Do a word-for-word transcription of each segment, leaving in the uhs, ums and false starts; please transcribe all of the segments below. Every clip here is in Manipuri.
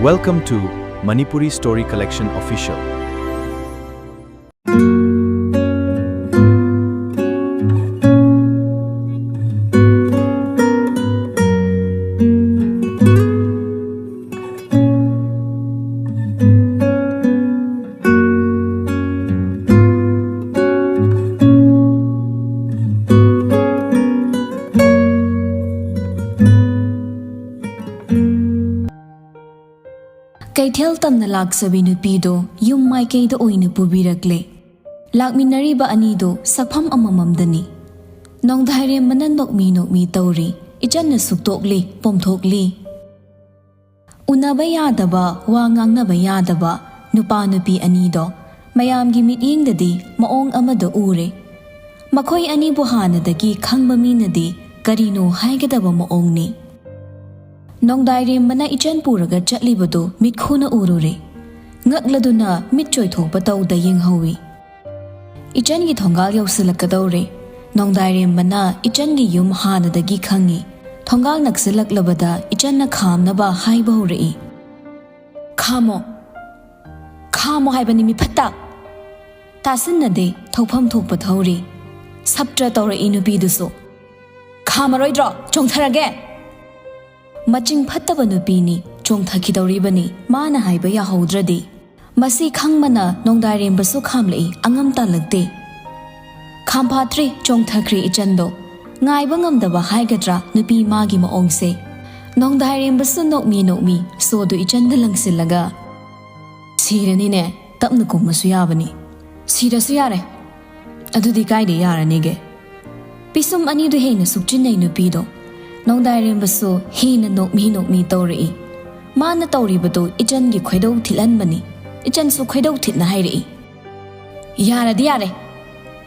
Welcome to Manipuri Story Collection Official. ꯀꯩꯊꯦꯜ ꯇꯝꯅ ꯂꯥꯛꯆꯕꯤ ꯅꯨꯄꯤꯗꯣ ꯌꯨꯝ ꯃꯥꯏꯀꯩꯗ ꯑꯣꯏꯅ ꯄꯨꯕꯤꯔꯛꯂꯦ꯫ ꯂꯥꯛꯃꯤꯟꯅꯔꯤꯕ ꯑꯅꯤꯗꯣ ꯁꯛꯐꯝ ꯑꯃꯃꯝꯗꯅꯤ꯫ ꯅꯣꯡꯗꯥꯏꯔꯦꯝꯕꯅ ꯅꯣꯛꯃꯤ ꯅꯣꯛꯃꯤ ꯇꯧꯔꯤ, ꯏꯆꯟꯅ ꯁꯨꯛꯇꯣꯛꯂꯤ ꯄꯣꯝꯊꯣꯛꯂꯤ꯫ ꯎꯅꯕ ꯌꯥꯗꯕ, ꯋꯥ ꯉꯥꯡꯅꯕ ꯌꯥꯗꯕ ꯅꯨꯄꯥ ꯅꯨꯄꯤ ꯑꯅꯤꯗꯣ ꯃꯌꯥꯝꯒꯤ ꯃꯤꯠꯌꯦꯡꯗꯗꯤ ꯃꯑꯣꯡ ꯑꯃꯗ ꯎꯔꯦ꯫ ꯃꯈꯣꯏ ꯑꯅꯤꯕꯨ ꯍꯥꯟꯅꯗꯒꯤ ꯈꯪꯕ ꯃꯤꯅꯗꯤ ꯀꯔꯤꯅꯣ ꯍꯥꯏꯒꯗꯕ ꯃꯑꯣꯡꯅꯤ꯫ ꯅꯣꯡꯗꯥꯏꯔꯦꯝꯕꯅ ꯏꯆꯟ ꯄꯨꯔꯒ ꯆꯠꯂꯤꯕꯗꯨ ꯃꯤꯠꯈꯨꯅ ꯎꯔꯨꯔꯦ꯫ ꯉꯛꯂꯗꯨꯅ ꯃꯤꯠ ꯆꯣꯏꯊꯣꯛꯄ ꯇꯧꯗ ꯌꯦꯡꯍꯧꯏ꯫ ꯏꯆꯟꯒꯤ ꯊꯣꯡꯒꯥꯜ ꯌꯧꯁꯤꯜꯂꯛꯀꯗꯧꯔꯦ꯫ ꯅꯣꯡꯗꯥꯏꯔꯦꯝꯕꯅ ꯏꯆꯟꯒꯤ ꯌꯨꯝ ꯍꯥꯟꯅꯗꯒꯤ ꯈꯪꯏ꯫ ꯊꯣꯡꯒꯥꯜ ꯅꯛꯁꯤꯜꯂꯛꯂꯕꯗ ꯏꯆꯟꯅ ꯈꯥꯝꯅꯕ ꯍꯥꯏꯕ ꯍꯧꯔꯛꯏ꯫ "ꯈꯥꯝꯃꯣ, ꯈꯥꯝꯃꯣ ꯍꯥꯏꯕꯅꯤ ꯃꯤꯐꯠꯇ!" ꯇꯥꯁꯤꯟꯅꯗꯦ, ꯊꯧꯐꯝ ꯊꯣꯛꯄ ꯊꯧꯔꯤ꯫ ꯁꯞꯇ꯭ꯔ ꯇꯧꯔꯛꯏ ꯅꯨꯄꯤꯗꯨꯁꯨ꯫ "ꯈꯥꯝꯃꯔꯣꯏꯗ꯭ꯔꯣ? ꯆꯣꯡꯊꯔꯒꯦ!" ꯃꯆꯤꯡ ꯐꯠꯇꯕ ꯅꯨꯄꯤꯅꯤ, ꯆꯣꯡꯊꯈꯤꯗꯧꯔꯤꯕꯅꯤ, ꯃꯥꯅ ꯍꯥꯏꯕ ꯌꯥꯍꯧꯗ꯭ꯔꯗꯤ꯫ ꯃꯁꯤ ꯈꯪꯕꯅ ꯅꯣꯡꯗꯥꯏꯔꯦꯝꯕꯁꯨ ꯈꯥꯝꯂꯛꯏ, ꯑꯉꯝ ꯇꯥꯜꯂꯛꯇꯦ꯫ ꯈꯥꯝꯐꯥꯠꯇ꯭ꯔꯤ, ꯆꯣꯡꯊꯈ꯭ꯔꯦ ꯏꯆꯟꯗꯣ꯫ ꯉꯥꯏꯕ ꯉꯝꯗꯕ ꯍꯥꯏꯒꯗ꯭ꯔꯥ ꯅꯨꯄꯤ ꯃꯥꯒꯤ ꯃꯑꯣꯡꯁꯦ꯫ ꯅꯣꯡꯗꯥꯏꯔꯦꯝꯕꯁꯨ ꯅꯣꯛꯃꯤ ꯅꯣꯛꯃꯤ ꯁꯣꯗꯨ ꯏꯆꯟꯗ ꯂꯪꯁꯤꯜꯂꯒ, "ꯁꯤꯔꯅꯤꯅꯦ, ꯇꯞꯅ ꯀꯨꯝꯃꯁꯨ ꯌꯥꯕꯅꯤ꯫ ꯁꯤꯔꯁꯨ ꯌꯥꯔꯦ꯫ ꯑꯗꯨꯗꯤ ꯀꯥꯏꯗ ꯌꯥꯔꯅꯤꯒꯦ?" ꯄꯤꯁꯨꯝ ꯑꯅꯤꯗꯨ ꯍꯦꯟꯅ ꯁꯨꯛꯆꯤꯟꯅꯩ ꯅꯨꯄꯤꯗꯣ꯫ ꯅꯣꯡꯗꯥꯏꯔꯦꯝꯕꯁꯨ ꯍꯦꯟꯅ ꯅꯣꯛꯃꯤ ꯅꯣꯛꯃꯤ ꯇꯧꯔꯛꯏ꯫ ꯃꯥꯅ ꯇꯧꯔꯤꯕꯗꯨ ꯏꯆꯟꯒꯤ ꯈꯣꯏꯗꯧ ꯊꯤꯠꯍꯟꯕꯅꯤ꯫ ꯏꯆꯟꯁꯨ ꯈꯣꯏꯗꯧ ꯊꯤꯠꯅ ꯍꯥꯏꯔꯛꯏ, "ꯌꯥꯔꯗꯤ ꯌꯥꯔꯦ꯫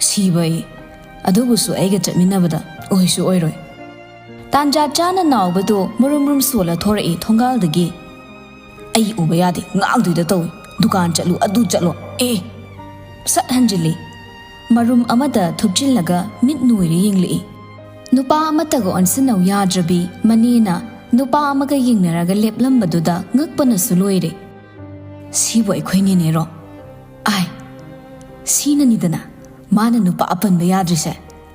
ꯁꯤꯕ ꯑꯩ, ꯑꯗꯨꯕꯨꯁꯨ ꯑꯩꯒ ꯆꯠꯃꯤꯟꯅꯕꯗ ꯑꯣꯏꯁꯨ ꯑꯣꯏꯔꯣꯏ"꯫ ꯇꯥꯟꯖꯥ ꯆꯥꯅ ꯅꯥꯎꯕꯗꯨ ꯃꯨꯔꯨꯝ ꯃꯨꯔꯨꯝ ꯁꯣꯜꯂ ꯊꯣꯔꯛꯏ ꯊꯣꯡꯒꯥꯜꯗꯒꯤ꯫ "ꯑꯩ ꯎꯕ ꯌꯥꯗꯦ, ꯉꯥꯡꯗꯣꯏꯗ ꯇꯧꯏ꯫ ꯗꯨꯀꯥꯟ ꯆꯠꯂꯨ, ꯑꯗꯨ ꯆꯠꯂꯣ, ꯑꯦ!" ꯁꯠ ꯍꯟꯖꯤꯜꯂꯤ꯫ ꯃꯔꯨꯝ ꯑꯃꯗ ꯊꯨꯞꯆꯤꯜꯂꯒ ꯃꯤꯠ ꯅꯣꯏꯔ ꯌꯦꯡꯂꯛꯏ꯫ ꯅꯨꯄꯥ ꯑꯃꯠꯇꯒ ꯑꯣꯟꯁꯤꯟꯅꯧ ꯌꯥꯗ꯭ꯔꯕꯤ ꯃꯅꯦꯅ ꯅꯨꯄꯥ ꯑꯃꯒ ꯌꯦꯡꯅꯔꯒ ꯂꯦꯞꯂꯝꯕꯗꯨꯗ ꯉꯛꯄꯅꯁꯨ ꯂꯣꯏꯔꯦ꯫ "ꯁꯤꯕꯨ ꯑꯩꯈꯣꯏ ꯅꯦꯅꯦꯔꯣ? ꯑꯥꯏ, ꯁꯤꯅꯅꯤꯗꯅ ꯃꯥꯅ ꯅꯨꯄꯥ ꯑꯄꯟꯕ ꯌꯥꯗ꯭ꯔꯤꯁꯦ꯫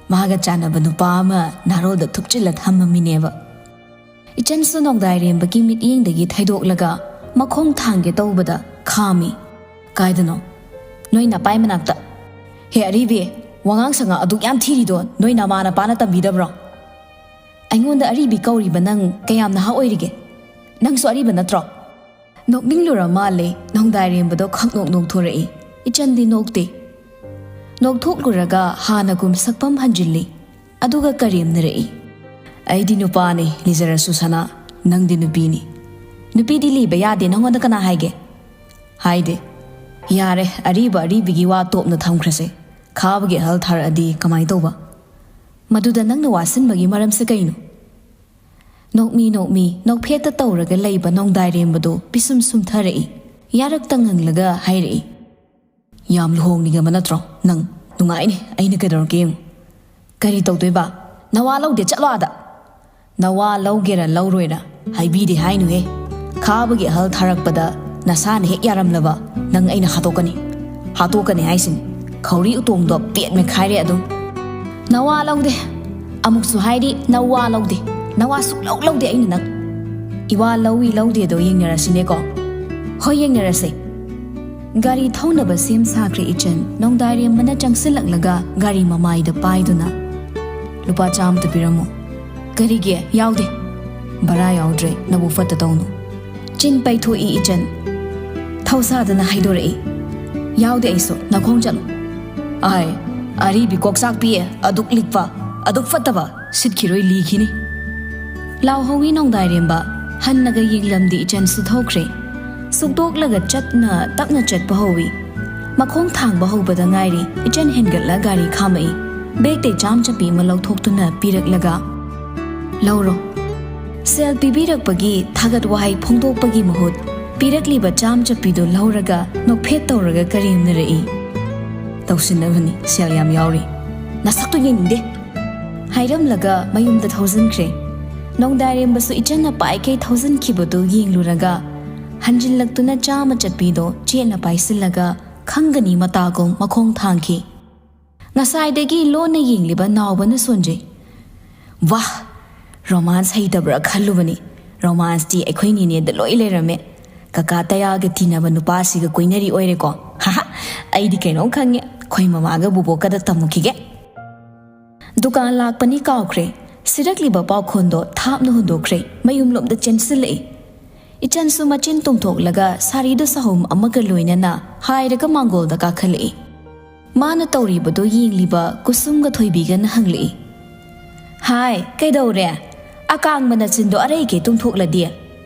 ꯃꯥꯒ ꯆꯥꯟꯅꯕ ꯅꯨꯄꯥ ꯑꯃ ꯅꯥꯔꯣꯜꯗ ꯊꯨꯞꯆꯤꯜꯂ ꯊꯝꯃꯝꯃꯤꯅꯦꯕ꯫" ꯏꯆꯟꯁꯨ ꯅꯣꯡꯗꯥꯏꯔꯦꯝꯕꯒꯤ ꯃꯤꯠꯌꯦꯡꯗꯒꯤ ꯊꯩꯗꯣꯛꯂꯒ ꯃꯈꯣꯡ ꯊꯥꯡꯒꯦ ꯇꯧꯕꯗ ꯈꯥꯝꯃꯤ꯫ "ꯀꯥꯏꯗꯅꯣ?" "ꯅꯣꯏ ꯅꯄꯥꯏ ꯃꯅꯥꯛꯇ꯫" "ꯍꯦ ꯑꯔꯤꯕꯤ, ꯋꯥꯉꯥꯡ ꯁꯉꯥꯡ ꯑꯗꯨꯛ ꯌꯥꯝ ꯊꯤꯔꯤꯗꯣ ꯅꯣꯏ ꯅꯃꯥ ꯅꯄꯥꯅ ꯇꯝꯕꯤꯗꯕ꯭ꯔꯣ? ꯑꯩꯉꯣꯟꯗ ꯑꯔꯤꯕꯤ ꯀꯧꯔꯤꯕ ꯅꯪ ꯀꯌꯥꯝ ꯅꯍꯥ ꯑꯣꯏꯔꯤꯒꯦ? ꯅꯪꯁꯨ ꯑꯔꯤꯕ ꯅꯠꯇ꯭ꯔꯣ?" ꯅꯣꯛꯅꯤꯡꯂꯨꯔ ꯃꯥꯜꯂꯦ ꯅꯣꯡꯗꯥꯏꯔꯦꯝꯕꯗꯣ ꯈꯪꯅꯣꯛ ꯅꯣꯛꯊꯣꯔꯛꯏ꯫ ꯏꯆꯟꯗꯤ ꯅꯣꯛꯇꯦ꯫ ꯅꯣꯛꯊꯣꯛꯂꯨꯔꯒ ꯍꯥꯟꯅꯒꯨꯝ ꯁꯛꯐꯝ ꯍꯟꯖꯤꯜꯂꯤ꯫ ꯑꯗꯨꯒ ꯀꯔꯦꯝꯅꯔꯛꯏ꯫ "ꯑꯩꯗꯤ ꯅꯨꯄꯥꯅꯤ, ꯂꯤꯖꯔꯁꯨ ꯁꯅꯥ, ꯅꯪꯗꯤ ꯅꯨꯄꯤꯅꯤ꯫ ꯅꯨꯄꯤꯗꯤ ꯂꯤꯕ ꯌꯥꯗꯦ, ꯅꯪꯉꯣꯟꯗ ꯀꯅꯥ ꯍꯥꯏꯒꯦ?" "ꯍꯥꯏꯗꯦ꯫" "ꯌꯥꯔꯦ, ꯑꯔꯤꯕ ꯑꯔꯤꯕꯤꯒꯤ ꯋꯥ ꯇꯣꯞꯅ ꯊꯝꯈ꯭ꯔꯁꯦ꯫ ꯈꯥꯕꯒꯤ ꯑꯍꯜ ꯊꯥꯔꯛꯑꯗꯤ ꯀꯃꯥꯏ ꯇꯧꯕ?" "ꯃꯗꯨꯗ ꯅꯪꯅ ꯋꯥꯁꯤꯟꯕꯒꯤ ꯃꯔꯝꯁꯦ ꯀꯩꯅꯣ?" ꯅꯣꯛꯃꯤ ꯅꯣꯛꯃꯤ ꯅꯣꯛꯐꯦꯠꯇ ꯇꯧꯔꯒ ꯂꯩꯕ ꯅꯣꯡꯗꯥꯏꯔꯦꯝꯕꯗꯣ ꯄꯤꯁꯨꯝ ꯁꯨꯝꯊꯔꯛꯏ꯫ ꯌꯥꯔꯛꯇ ꯉꯪꯂꯒ ꯍꯥꯏꯔꯛꯏ꯫ "ꯌꯥꯝ ꯂꯨꯍꯣꯡꯅꯤꯡꯉꯕ ꯅꯠꯇ꯭ꯔꯣ ꯅꯪ? ꯅꯨꯡꯉꯥꯏꯅꯤ, ꯑꯩꯅ ꯀꯩꯗꯧꯔꯒꯦ ꯌꯦꯡꯉꯨ꯫" "ꯀꯔꯤ ꯇꯧꯗꯣꯏꯕ? ꯅꯋꯥ ꯂꯧꯗꯦ, ꯆꯠꯂꯣ ꯑꯥꯗ!" "ꯅꯋꯥ ꯂꯧꯒꯦꯔꯥ ꯂꯧꯔꯣꯏꯔꯥ ꯍꯥꯏꯕꯤꯗꯦ ꯍꯥꯏꯅꯨꯍꯦ꯫ ꯈꯥꯕꯒꯤ ꯑꯍꯜ ꯊꯥꯔꯛꯄꯗ ꯅꯁꯥꯅ ꯍꯦꯛ ꯌꯥꯔꯝꯂꯕ ꯅꯪ ꯑꯩꯅ ꯍꯥꯠꯇꯣꯛꯀꯅꯤ꯫ ꯍꯥꯠꯇꯣꯛꯀꯅꯤ ꯍꯥꯏꯁꯤꯅꯤ꯫ ꯈꯧꯔꯤ ꯎꯇꯣꯡꯗꯣ ꯄꯦꯠ ꯃꯦꯠꯈꯥꯏꯔꯦ ꯑꯗꯨꯝ꯫" "ꯅꯋꯥ ꯂꯧꯗꯦ꯫ ꯑꯃꯨꯛꯁꯨ ꯍꯥꯏꯔꯤ, ꯅꯋꯥ ꯂꯧꯗꯦ꯫ ꯅꯋꯥ ꯁꯨꯛꯂꯧ ꯂꯧꯗꯦ ꯑꯩꯅ ꯅꯪ꯫" "ꯏꯋꯥ ꯂꯧꯏ ꯂꯧꯗꯦꯗꯣ ꯌꯦꯡꯅꯔꯁꯤꯅꯦꯀꯣ꯫" "ꯍꯣꯏ, ꯌꯦꯡꯅꯔꯁꯦ꯫" ꯒꯥꯔꯤ ꯊꯧꯅꯕ ꯁꯦꯝ ꯁꯥꯈ꯭ꯔꯦ ꯏꯆꯟ꯫ ꯅꯣꯡꯗꯥꯏꯔꯦꯝꯕꯅ ꯆꯪꯁꯤꯜꯂꯛꯂꯒ ꯒꯥꯔꯤ ꯃꯃꯥꯏꯗ ꯄꯥꯏꯗꯨꯅ, "ꯂꯨꯄꯥ ꯆꯥꯝꯃꯇ ꯄꯤꯔꯝꯃꯣ꯫" "ꯀꯔꯤꯒꯤ? ꯌꯥꯎꯗꯦ꯫" "ꯚꯔꯥ ꯌꯥꯎꯗ꯭ꯔꯦ, ꯅꯕꯨꯛ ꯐꯠꯇ ꯇꯧꯅꯨ꯫" ꯆꯤꯟ ꯄꯩꯊꯣꯛꯏ ꯏꯆꯟ꯫ ꯊꯧꯁꯥꯗꯅ ꯍꯥꯏꯗꯣꯔꯛꯏ꯫ "ꯌꯥꯎꯗꯦ ꯑꯩꯁꯨ, ꯅꯈꯣꯡ ꯆꯠꯂꯨ꯫" "ꯑꯥꯏ, ꯑꯔꯤꯕꯤ ꯀꯣꯛꯆꯥꯛꯄꯤ, ꯑꯗꯨꯛ ꯂꯤꯛꯄ, ꯑꯗꯨꯛ ꯐꯠꯇꯕ, ꯁꯤꯠꯈꯤꯔꯣꯏ, ꯂꯤꯈꯤꯅꯤ꯫" ꯂꯥꯎꯍꯧꯏ ꯅꯣꯡꯗꯥꯏꯔꯦꯝꯕ꯫ ꯍꯟꯅꯒ ꯌꯦꯡꯂꯝꯗꯦ ꯏꯆꯟꯁꯨ ꯊꯣꯛꯈ꯭ꯔꯦ꯫ ꯁꯨꯛꯇꯣꯛꯂꯒ ꯆꯠꯅ ꯇꯞꯅ ꯆꯠꯄ ꯍꯧꯏ꯫ ꯃꯈꯣꯡ ꯊꯥꯡꯕ ꯍꯧꯕꯗ ꯉꯥꯏꯔꯤ ꯏꯆꯟ ꯍꯦꯟꯒꯠꯂ ꯒꯥꯔꯤ ꯈꯥꯝꯃꯛꯏ꯫ ꯕꯦꯛꯇꯩ ꯆꯥꯝ ꯆꯞꯄꯤ ꯑꯃ ꯂꯧꯊꯣꯛꯇꯨꯅ ꯄꯤꯔꯛꯂꯒ, "ꯂꯧꯔꯣ꯫" ꯁꯦꯜ ꯄꯤꯕꯤꯔꯛꯄꯒꯤ ꯊꯥꯒꯠ ꯋꯥꯍꯩ ꯐꯣꯡꯗꯣꯛꯄꯒꯤ ꯃꯍꯨꯠ ꯄꯤꯔꯛꯂꯤꯕ ꯆꯥꯝ ꯆꯞꯄꯤꯗꯨ ꯂꯧꯔꯒ ꯅꯣꯛꯐꯦꯠ ꯇꯧꯔꯒ ꯀꯔꯦꯝꯅꯔꯛꯏ꯫ "ꯇꯧꯁꯤꯟꯅꯕꯅꯤ, ꯁꯦꯜ ꯌꯥꯝ ꯌꯥꯎꯔꯤ꯫ ꯅꯁꯛꯇꯨ ꯌꯦꯡꯅꯤꯡꯗꯦ!" ꯍꯥꯏꯔꯝꯂꯒ ꯃꯌꯨꯝꯗ ꯊꯧꯖꯤꯟꯈ꯭ꯔꯦ꯫ ꯅꯣꯡꯗꯥꯏꯔꯦꯝꯕꯁꯨ ꯏꯆꯟꯅ ꯄꯥꯏꯈꯩ ꯊꯧꯖꯤꯟꯈꯤꯕꯗꯨ ꯌꯦꯡꯂꯨꯔꯒ ꯍꯟꯖꯤꯜꯂꯛꯇꯨꯅ ꯆꯥꯃ ꯆꯠꯄꯤꯗꯣ ꯆꯦꯠꯅ ꯄꯥꯏꯁꯤꯜꯂꯒ ꯈꯪꯒꯅꯤ ꯃꯇꯥꯒꯨꯝ ꯃꯈꯣꯡ ꯊꯥꯡꯈꯤ꯫ ꯉꯁꯥꯏꯗꯒꯤ ꯂꯣꯟꯅ ꯌꯦꯡꯂꯤꯕ ꯅꯥꯎꯕꯅ ꯁꯣꯟꯖꯩ꯫ "ꯋꯥꯍ! ꯔꯣꯃꯥꯟꯁ ꯍꯩꯇꯕ꯭ꯔꯥ ꯈꯜꯂꯨꯕꯅꯤ꯫ ꯔꯣꯃꯥꯟꯁꯇꯤ ꯑꯩꯈꯣꯏ ꯅꯦꯅꯦꯗ ꯂꯣꯏ ꯂꯩꯔꯝꯃꯦ꯫ ꯀꯀꯥ ꯇꯌꯥꯒ ꯇꯤꯟꯅꯕ ꯅꯨꯄꯥꯁꯤꯒ ꯀꯣꯏꯅꯔꯤ ꯑꯣꯏꯔꯦꯀꯣ꯫ ꯍꯥꯍꯥ! ꯑꯩꯗꯤ ꯀꯩꯅꯣꯝ ꯈꯪꯉꯦ꯫ ꯑꯩꯈꯣꯏ ꯃꯃꯥꯒ ꯕꯨꯕꯣꯛꯀꯗ ꯇꯝꯃꯨꯈꯤꯒꯦ꯫" ꯗꯨꯀꯥꯟ ꯂꯥꯛꯄꯅꯤ ꯀꯥꯎꯈ꯭ꯔꯦ꯫ ꯁꯤꯔꯛꯂꯤꯕ ꯄꯥꯎꯈꯣꯟꯗꯣ ꯊꯥꯞꯅ ꯍꯨꯟꯗꯣꯛꯈ꯭ꯔꯦ꯫ ꯃꯌꯨꯝꯂꯣꯝꯗ ꯆꯦꯟꯁꯤꯜꯂꯛꯏ꯫ ꯏꯆꯟꯁꯨ ꯃꯆꯤꯟ ꯇꯨꯝꯊꯣꯛꯂꯒ ꯁꯥꯔꯤꯗꯨ ꯁꯥꯍꯨꯝ ꯑꯃꯒ ꯂꯣꯏꯅꯅ ꯍꯥꯏꯔꯒ ꯃꯥꯡꯒꯣꯜꯗ ꯀꯥꯈꯠꯂꯛꯏ꯫ ꯃꯥꯅ ꯇꯧꯔꯤꯕꯗꯨ ꯌꯦꯡꯂꯤꯕ ꯀꯨꯁꯨꯝꯒ ꯊꯣꯏꯕꯤꯒꯅ ꯍꯪꯂꯛꯏ꯫ "ꯍꯥꯏ, ꯀꯩꯗꯧꯔꯦ? ꯑꯀꯥꯡꯕ ꯅꯆꯤꯟꯗꯣ ꯑꯔꯩꯒꯩ ꯇꯨꯝꯊꯣꯛꯂꯗꯤ?"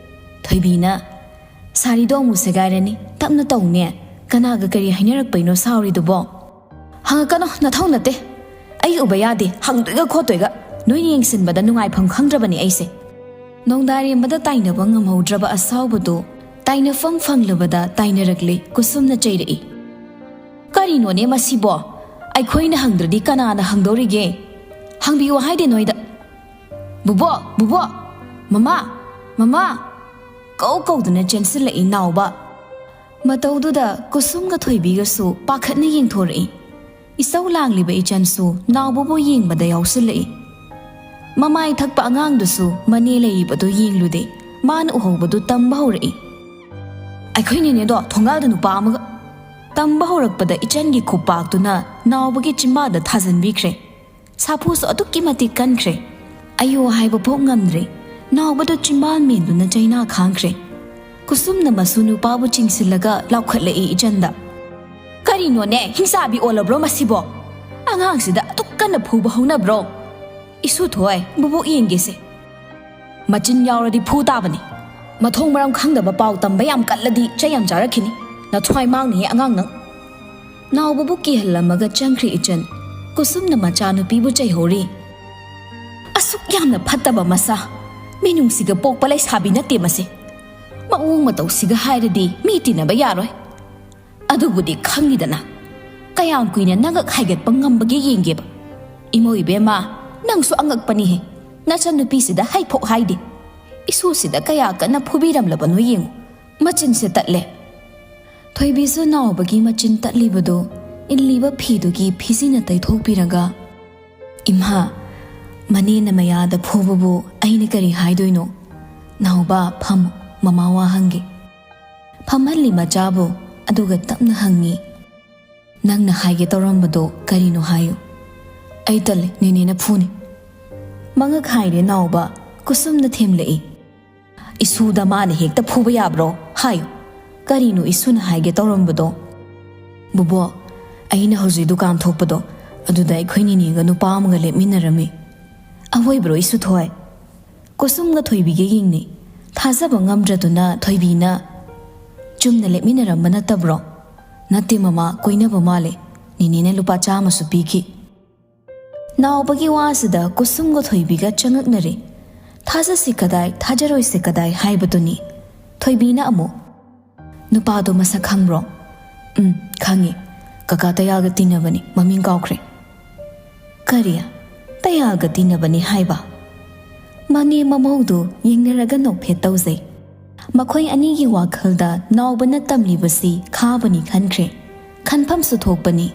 ꯊꯣꯏꯕꯤꯅ, "ꯁꯥꯔꯤꯗꯣ ꯑꯃꯨꯛ ꯁꯦꯒꯥꯏꯔꯅꯤ꯫ ꯇꯞꯅ ꯇꯧꯅꯦ꯫ ꯀꯅꯥꯒ ꯀꯔꯤ ꯍꯥꯏꯅꯔꯛꯄꯩꯅꯣ ꯁꯥꯎꯔꯤꯗꯨꯕꯣ?" "ꯍꯪꯉꯛꯀꯅꯨ, ꯅꯊꯧ ꯅꯠꯇꯦ꯫ ꯑꯩ ꯎꯕ ꯌꯥꯗꯦ, ꯍꯪꯗꯣꯏꯒ ꯈꯣꯠꯇꯣꯏꯒ꯫ ꯅꯣꯏꯅ ꯌꯦꯡꯁꯤꯟꯕꯗ ꯅꯨꯡꯉꯥꯏꯐꯝ ꯈꯪꯗ꯭ꯔꯕꯅꯤ ꯑꯩꯁꯦ꯫" ꯅꯣꯡꯗꯥꯔꯦꯝꯕꯗ ꯇꯥꯏꯅꯕ ꯉꯝꯍꯧꯗ꯭ꯔꯕ ꯑꯁꯥꯎꯕꯗꯨ ꯇꯥꯏꯅꯐꯝ ꯐꯪꯂꯕꯗ ꯇꯥꯏꯅꯔꯛꯂꯦ꯫ ꯀꯨꯁꯨꯝꯅ ꯆꯩꯔꯛꯏ꯫ "ꯀꯔꯤꯅꯣꯅꯦ ꯃꯁꯤꯕꯣ? ꯑꯩꯈꯣꯏꯅ ꯍꯪꯗ꯭ꯔꯗꯤ ꯀꯅꯥꯅ ꯍꯪꯗꯧꯔꯤꯒꯦ? ꯍꯪꯕꯤꯌꯨ ꯍꯥꯏꯗꯦ ꯅꯣꯏꯗ꯫ ꯕꯨꯕꯣꯛ! ꯕꯨꯕꯣꯛ! ꯃꯃꯥ! ꯃꯃꯥ!" ꯀꯧ ꯀꯧꯗꯨꯅ ꯆꯦꯟꯁꯤꯜꯂꯛꯏ ꯅꯥꯎꯕ꯫ ꯃꯇꯧꯗꯨꯗ ꯀꯨꯁꯨꯝꯒ ꯊꯣꯏꯕꯤꯒꯁꯨ ꯄꯥꯈꯠꯅ ꯌꯦꯡꯊꯣꯔꯛꯏ꯫ ꯏꯁꯧ ꯂꯥꯡꯂꯤꯕ ꯏꯆꯟꯁꯨ ꯅꯥꯎꯕꯕꯨ ꯌꯦꯡꯕꯗ ꯌꯥꯎꯁꯤꯜꯂꯛꯏ꯫ ꯃꯃꯥꯏ ꯊꯛꯄ ꯑꯉꯥꯡꯗꯨꯁꯨ ꯃꯅꯦ ꯂꯩꯔꯤꯕꯗꯨ ꯌꯦꯡꯂꯨꯗꯦ꯫ ꯃꯥꯅ ꯎꯍꯧꯕꯗꯨ ꯇꯝꯕ ꯍꯧꯔꯛꯏ꯫ "ꯑꯩꯈꯣꯏ ꯅꯦꯅꯦꯗꯣ ꯊꯣꯡꯒꯥꯜꯗ ꯅꯨꯄꯥ ꯑꯃꯒ꯫" ꯇꯝꯕ ꯍꯧꯔꯛꯄꯗ ꯏꯆꯟꯒꯤ ꯈꯨꯄꯥꯛꯇꯨꯅ ꯅꯥꯎꯕꯒꯤ ꯆꯤꯝꯕꯥꯗ ꯊꯥꯖꯤꯟꯕꯤꯈ꯭ꯔꯦ꯫ ꯁꯥꯐꯨꯁꯨ ꯑꯗꯨꯛꯀꯤ ꯃꯇꯤꯛ ꯀꯟꯈ꯭ꯔꯦ꯫ ꯑꯌꯣ ꯍꯥꯏꯕ ꯐꯥꯎ ꯉꯝꯗ꯭ꯔꯦ꯫ ꯅꯥꯎꯕꯗ ꯆꯤꯝꯕꯥꯜ ꯃꯦꯟꯗꯨꯅ ꯆꯩꯅꯥ ꯈꯥꯡꯈ꯭ꯔꯦ꯫ ꯀꯨꯁꯨꯝꯅ ꯃꯁꯨ ꯅꯨꯄꯥꯕꯨ ꯆꯤꯡꯁꯤꯜꯂꯒ ꯂꯥꯎꯈꯠꯂꯛꯏ ꯏꯆꯟꯗ꯫ "ꯀꯔꯤꯅꯣꯅꯦ, ꯍꯤꯡꯆꯥꯕꯤ ꯑꯣꯜꯂꯕ꯭ꯔꯣ ꯃꯁꯤꯕꯣ? ꯑꯉꯥꯡꯁꯤꯗ ꯑꯗꯨꯛ ꯀꯟꯅ ꯐꯨꯕ ꯍꯧꯅꯕ꯭ꯔꯣ? ꯏꯁꯨ ꯊꯣꯏ, ꯕꯨꯕꯣꯛ ꯌꯦꯡꯒꯦꯁꯦ꯫" "ꯃꯆꯤꯟ ꯌꯥꯎꯔꯗꯤ ꯐꯨ ꯇꯥꯕꯅꯤ꯫ ꯃꯊꯣꯡ ꯃꯔꯝ ꯈꯪꯗꯕ ꯄꯥꯎ ꯇꯝꯕ ꯌꯥꯝ ꯀꯜꯂꯗꯤ ꯆꯩ ꯌꯥꯝ ꯆꯥꯔꯛꯈꯤꯅꯤ꯫ ꯅꯊ꯭ꯋꯥꯏ ꯃꯥꯡꯅꯤꯍꯦ ꯑꯉꯥꯡ ꯅꯪ꯫" ꯅꯥꯎꯕꯕꯨ ꯀꯤꯍꯜꯂꯝꯃꯒ ꯆꯪꯈ꯭ꯔꯦ ꯏꯆꯟ꯫ ꯀꯨꯁꯨꯝꯅ ꯃꯆꯥꯅꯨꯄꯤꯕꯨ ꯆꯩꯍꯧꯔꯤ꯫ "ꯑꯁꯨꯛ ꯌꯥꯝꯅ ꯐꯠꯇꯕ ꯃꯆꯥ꯫ ꯃꯤꯅꯨꯡꯁꯤꯒ ꯄꯣꯛꯄ ꯂꯩꯁꯥꯕꯤ ꯅꯠꯇꯦ ꯃꯁꯤ꯫ ꯃꯑꯣꯡ ꯃꯇꯧꯁꯤꯒ ꯍꯥꯏꯔꯗꯤ ꯃꯤ ꯇꯤꯟꯅꯕ ꯌꯥꯔꯣꯏ꯫ ꯑꯗꯨꯕꯨꯗꯤ ꯈꯪꯉꯤꯗꯅ꯫ ꯀꯌꯥꯝ ꯀꯨꯏꯅ ꯅꯉꯛ ꯍꯥꯏꯒꯠꯄ ꯉꯝꯕꯒꯦ ꯌꯦꯡꯒꯦꯕ꯫ ꯏꯃꯧ ꯏꯕꯦꯝꯃ, ꯅꯪꯁꯨ ꯑꯉꯛꯄꯅꯤꯍꯦ꯫ ꯅꯆꯟꯅꯨꯄꯤꯁꯤꯗ ꯍꯩꯐꯣꯛ ꯍꯥꯏꯗꯦ꯫ ꯏꯁꯨꯁꯤꯗ ꯀꯌꯥ ꯀꯟꯅ ꯐꯨꯕꯤꯔꯝꯂꯕꯅꯣ ꯌꯦꯡꯉꯨ, ꯃꯆꯤꯟꯁꯦ ꯇꯠꯂꯦ꯫ ꯊꯣꯏꯕꯤꯁꯨ ꯅꯥꯎꯕꯒꯤ ꯃꯆꯤꯟ ꯇꯠꯂꯤꯕꯗꯨ ꯏꯜꯂꯤꯕ ꯐꯤꯗꯨꯒꯤ ꯐꯤꯖꯤꯅ ꯇꯩꯊꯣꯛꯄꯤꯔꯒ, "ꯏꯃꯥ, ꯃꯅꯦꯅ ꯃꯌꯥꯗ ꯐꯨꯕꯕꯨ ꯑꯩꯅ ꯀꯔꯤ ꯍꯥꯏꯗꯣꯏꯅꯣ? ꯅꯥꯎꯕ, ꯐꯝꯃꯨ, ꯃꯃꯥ ꯋꯥ ꯍꯪꯒꯦ꯫" ꯐꯝꯍꯜꯂꯤ ꯃꯆꯥꯕꯨ, ꯑꯗꯨꯒ ꯇꯞꯅ ꯍꯪꯉꯤ, "ꯅꯪꯅ ꯍꯥꯏꯒꯦ ꯇꯧꯔꯝꯕꯗꯣ ꯀꯔꯤꯅꯣ ꯍꯥꯏꯌꯨ꯫" "ꯑꯩ ꯇꯜꯂꯦ, ꯅꯦꯅꯦꯅ ꯐꯨꯅꯤ꯫" ꯃꯉꯛ ꯍꯥꯏꯔꯦ ꯅꯥꯎꯕ, ꯀꯨꯁꯨꯝꯅ ꯊꯦꯝꯂꯛꯏ, "ꯏꯁꯨꯗ ꯃꯥꯅ ꯍꯦꯛꯇ ꯐꯨꯕ ꯌꯥꯕ꯭ꯔꯣ? ꯍꯥꯏꯌꯨ, ꯀꯔꯤꯅꯣ ꯏꯁꯨꯅ ꯍꯥꯏꯒꯦ ꯇꯧꯔꯝꯕꯗꯣ?" "ꯕꯨꯕꯣꯛ, ꯑꯩꯅ ꯍꯧꯖꯤꯛ ꯗꯨꯀꯥꯟ ꯊꯣꯛꯄꯗꯣ, ꯑꯗꯨꯗ ꯑꯩꯈꯣꯏ ꯅꯤꯅꯦꯒ ꯅꯨꯄꯥ ꯑꯃꯒ ꯂꯦꯞꯃꯤꯟꯅꯔꯝꯃꯤ꯫" "ꯑꯋꯣꯏꯕ꯭ꯔꯣ ꯏꯁꯨ ꯊꯣꯏ?" ꯀꯨꯁꯨꯝꯒ ꯊꯣꯏꯕꯤꯒ ꯌꯦꯡꯅꯩ꯫ ꯊꯥꯖꯕ ꯉꯝꯗ꯭ꯔꯗꯨꯅ ꯊꯣꯏꯕꯤꯅ, "ꯆꯨꯝꯅ ꯂꯦꯞꯃꯤꯟꯅꯔꯝꯕ ꯅꯠꯇꯕ꯭ꯔꯣ?" "ꯅꯠꯇꯦ ꯃꯃꯥ, ꯀꯣꯏꯅꯕ ꯃꯥꯜꯂꯦ꯫ ꯅꯦꯅꯦꯅ ꯂꯨꯄꯥ ꯆꯥꯝꯃꯁꯨ ꯄꯤꯈꯤ꯫" ꯅꯥꯎꯕꯒꯤ ꯋꯥꯁꯤꯗ ꯀꯨꯁꯨꯝꯒ ꯊꯣꯏꯕꯤꯒ ꯆꯉꯛꯅꯔꯦ꯫ ꯊꯥꯖꯁꯤ ꯀꯗꯥꯏ, ꯊꯥꯖꯔꯣꯏꯁꯤ ꯀꯗꯥꯏ ꯍꯥꯏꯕꯗꯨꯅꯤ꯫ ꯊꯣꯏꯕꯤꯅ ꯑꯃꯨꯛ, "ꯅꯨꯄꯥꯗꯣ ꯃꯁꯛ ꯈꯪꯕ꯭ꯔꯣ?" "ꯎꯝ, ꯈꯪꯉꯤ꯫ ꯀꯀꯥ ꯇꯌꯥꯜꯒ ꯇꯤꯟꯅꯕꯅꯤ, ꯃꯃꯤꯡ ꯀꯥꯎꯈ꯭ꯔꯦ꯫" "ꯀꯔꯤ? ꯇꯌꯥꯜꯒ ꯇꯤꯟꯅꯕꯅꯤ ꯍꯥꯏꯕ?" ꯃꯅꯦ ꯃꯃꯧꯗꯨ ꯌꯦꯡꯅꯔꯒ ꯅꯣꯛꯐꯦꯠ ꯇꯧꯖꯩ꯫ ꯃꯈꯣꯏ ꯑꯅꯤꯒꯤ ꯋꯥꯈꯜꯗ ꯅꯥꯎꯕꯅ ꯇꯝꯂꯤꯕꯁꯤ ꯈꯥꯕꯅꯤ ꯈꯟꯈ꯭ꯔꯦ꯫ ꯈꯟꯐꯝꯁꯨ ꯊꯣꯛꯄꯅꯤ꯫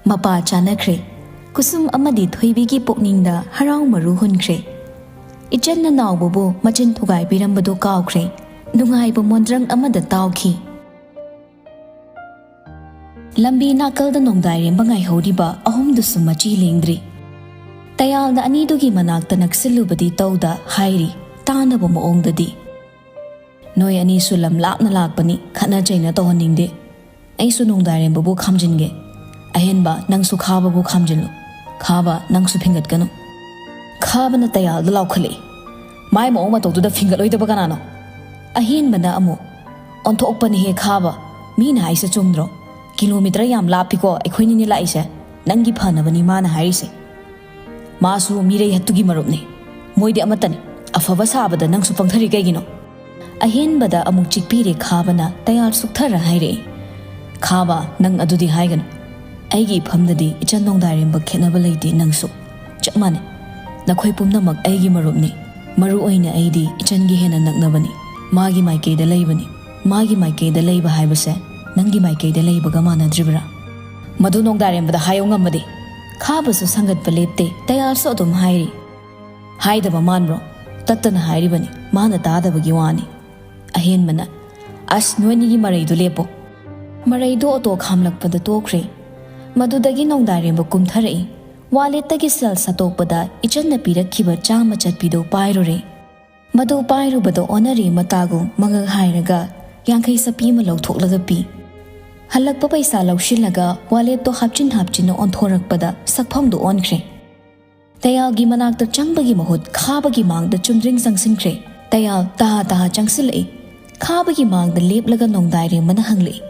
ꯃꯄꯥ ꯆꯥꯅꯈ꯭ꯔꯦ꯫ ꯀꯨꯁꯨꯝ ꯑꯃꯗꯤ ꯊꯣꯏꯕꯤꯒꯤ ꯄꯨꯛꯅꯤꯡꯗ ꯍꯔꯥꯎ ꯃꯔꯨ ꯍꯨꯟꯈ꯭ꯔꯦ꯫ ꯏꯆꯟꯅ ꯅꯥꯎꯕꯕꯨ ꯃꯆꯤꯟ ꯊꯨꯒꯥꯏꯕꯤꯔꯝꯕꯗꯨ ꯀꯥꯎꯈ꯭ꯔꯦ꯫ ꯅꯨꯡꯉꯥꯏꯕ ꯃꯣꯟꯗ꯭ꯔꯪ ꯑꯃꯗ ꯇꯥꯎꯈꯤ꯫ ꯂꯝꯕꯤ ꯅꯥꯀꯜꯗ ꯅꯣꯡꯗꯥꯏꯔꯦꯝꯕ ꯉꯥꯏꯍꯧꯔꯤꯕ ꯑꯍꯨꯝꯗꯨꯁꯨ ꯃꯆꯤ ꯂꯦꯡꯗ꯭ꯔꯤ꯫ ꯇꯌꯥꯜꯅ ꯑꯅꯤꯗꯨꯒꯤ ꯃꯅꯥꯛꯇ ꯅꯛꯁꯤꯜꯂꯨꯕꯗꯤ ꯇꯧꯗ ꯍꯥꯏꯔꯤ, ꯇꯥꯅꯕ ꯃꯑꯣꯡꯗꯗꯤ, "ꯅꯣꯏ ꯑꯅꯤꯁꯨ ꯂꯝ ꯂꯥꯞꯅ ꯂꯥꯛꯄꯅꯤ, ꯈꯠꯅ ꯆꯩꯅ ꯇꯧꯍꯟꯅꯤꯡꯗꯦ꯫ ꯑꯩꯁꯨ ꯅꯣꯡꯗꯥꯏꯔꯦꯝꯕꯕꯨ ꯈꯥꯝꯖꯤꯟꯒꯦ꯫ ꯑꯍꯦꯟꯕ, ꯅꯪꯁꯨ ꯈꯥꯕꯕꯨ ꯈꯥꯝꯖꯤꯜꯂꯨ꯫ ꯈꯥꯕ, ꯅꯪꯁꯨ ꯐꯤꯡꯒꯠꯀꯅꯨ꯫" ꯈꯥꯕꯅ ꯇꯌꯥꯜꯗ ꯂꯥꯎꯈꯠꯂꯛꯏ, "ꯃꯥꯏ ꯃꯑꯣꯡ ꯃꯇꯧꯗꯨꯗ ꯐꯤꯡꯒꯠꯂꯣꯏꯗꯕ ꯀꯅꯥꯅꯣ?" ꯑꯍꯦꯟꯕꯅ ꯑꯃꯨꯛ, "ꯑꯣꯟꯊꯣꯛꯄꯅꯤꯍꯦ ꯈꯥꯕ, ꯃꯤꯅ ꯍꯥꯏꯁꯦ ꯆꯨꯝꯗ꯭ꯔꯣ? ꯀꯤꯂꯣꯃꯤꯇꯔ ꯌꯥꯝ ꯂꯥꯞꯄꯤꯀꯣ ꯑꯩꯈꯣꯏꯅꯤꯅꯦ ꯂꯥꯛꯏꯁꯦ꯫ ꯅꯪꯒꯤ ꯐꯅꯕꯅꯤ ꯃꯥꯅ ꯍꯥꯏꯔꯤꯁꯦ꯫ ꯃꯥꯁꯨ ꯃꯤꯔꯩ ꯍꯠꯇꯨꯒꯤ ꯃꯔꯨꯞꯅꯤ꯫ ꯃꯣꯏꯗꯤ ꯑꯃꯠꯇꯅꯤ꯫ ꯑꯐꯕ ꯁꯥꯕꯗ ꯅꯪꯁꯨ ꯄꯪꯊꯔꯤ ꯀꯩꯒꯤꯅꯣ?" ꯑꯍꯦꯟꯕꯗ ꯑꯃꯨꯛ ꯆꯤꯛꯄꯤꯔꯦ ꯈꯥꯕꯅ ꯇꯌꯥꯜ ꯁꯨꯛꯊꯔ ꯍꯥꯏꯔꯛꯏ, "ꯈꯥꯕ, ꯅꯪ ꯑꯗꯨꯗꯤ ꯍꯥꯏꯒꯅꯨ꯫ ꯑꯩꯒꯤ ꯏꯐꯝꯗꯗꯤ ꯏꯆꯟ ꯅꯣꯡꯗꯥꯏꯔꯦꯝꯕ ꯈꯦꯠꯅꯕ ꯂꯩꯇꯦ, ꯅꯪꯁꯨ ꯆꯞ ꯃꯥꯟꯅꯩ꯫ ꯅꯈꯣꯏ ꯄꯨꯝꯅꯃꯛ ꯑꯩꯒꯤ ꯃꯔꯨꯞꯅꯤ꯫ ꯃꯔꯨ ꯑꯣꯏꯅ ꯑꯩꯗꯤ ꯏꯆꯟꯒꯤ ꯍꯦꯟꯅ ꯅꯛꯅꯕꯅꯤ꯫ ꯃꯥꯒꯤ ꯃꯥꯏꯀꯩꯗ ꯂꯩꯕꯅꯤ꯫ ꯃꯥꯒꯤ ꯃꯥꯏꯀꯩꯗ ꯂꯩꯕ ꯍꯥꯏꯕꯁꯦ ꯅꯪꯒꯤ ꯃꯥꯏꯀꯩꯗ ꯂꯩꯕꯒ ꯃꯥꯟꯅꯗ꯭ꯔꯤꯕ꯭ꯔꯥ? ꯃꯗꯨ ꯅꯣꯡꯗꯥꯏꯔꯦꯝꯕꯗ ꯍꯥꯏꯌꯣ ꯉꯝꯃꯗꯤ꯫ ꯈꯥꯕꯁꯨ ꯁꯪꯒꯠꯄ ꯂꯦꯞꯇꯦ, ꯇꯌꯥꯜꯁꯨ ꯑꯗꯨꯝ ꯍꯥꯏꯔꯤ꯫ ꯍꯥꯏꯗꯕ ꯃꯥꯟꯕ꯭ꯔꯣ? ꯇꯠꯇꯅ ꯍꯥꯏꯔꯤꯕꯅꯤ, ꯃꯥꯅ ꯇꯥꯗꯕꯒꯤ ꯋꯥꯅꯤ꯫ ꯑꯍꯦꯟꯕꯅ, "ꯑꯁ, ꯅꯣꯏꯅꯤꯒꯤ ꯃꯔꯩꯗꯨ ꯂꯦꯞꯄꯣ꯫" ꯃꯔꯩꯗꯨ ꯑꯣꯇꯣ ꯈꯥꯝꯂꯛꯄꯗ ꯇꯣꯛꯈ꯭ꯔꯦ꯫ ꯃꯗꯨꯗꯒꯤ ꯅꯣꯡꯗꯥꯏꯔꯦꯝꯕ ꯀꯨꯝꯊꯔꯛꯏ꯫ ꯋꯥꯂꯦꯠꯇꯒꯤ ꯁꯦꯜ ꯁꯠꯇꯣꯛꯄꯗ ꯏꯆꯟꯅ ꯄꯤꯔꯛꯈꯤꯕ ꯆꯥꯝꯃ ꯆꯠꯄꯤꯗꯨ ꯄꯥꯏꯔꯨꯔꯦ꯫ ꯃꯗꯨ ꯄꯥꯏꯔꯨꯕꯗ ꯑꯣꯟꯅꯔꯦ ꯃꯇꯥꯒꯨꯝ ꯃꯉꯛ ꯍꯥꯏꯔꯒ ꯌꯥꯡꯈꯩ ꯆꯠꯄꯤ ꯑꯃ ꯂꯧꯊꯣꯛꯂꯒ ꯄꯤ꯫ ꯍꯜꯂꯛꯄ ꯄꯩꯁꯥ ꯂꯧꯁꯤꯜꯂꯒ ꯋꯥꯂꯦꯠꯇꯣ ꯍꯥꯞꯆꯤꯟ ꯍꯥꯞꯆꯤꯟꯅ ꯑꯣꯟꯊꯣꯔꯛꯄꯗ ꯁꯛꯐꯝꯗꯨ ꯑꯣꯟꯈ꯭ꯔꯦ꯫ ꯇꯌꯥꯜꯒꯤ ꯃꯅꯥꯛꯇ ꯆꯪꯕꯒꯤ ꯃꯍꯨꯠ ꯈꯥꯕꯒꯤ ꯃꯥꯡꯗ ꯆꯨꯝꯗ꯭ꯔꯤꯡ ꯆꯪꯁꯤꯟꯈ꯭ꯔꯦ꯫ ꯇꯌꯥꯜ ꯇꯍꯥ ꯇꯍꯥ ꯆꯪꯁꯤꯜꯂꯛꯏ꯫ ꯈꯥꯕꯒꯤ ꯃꯥꯡꯗ ꯂꯦꯞꯂꯒ ꯅꯣꯡꯗꯥꯏꯔꯦꯝꯕꯅ ꯍꯪꯂꯛꯏ,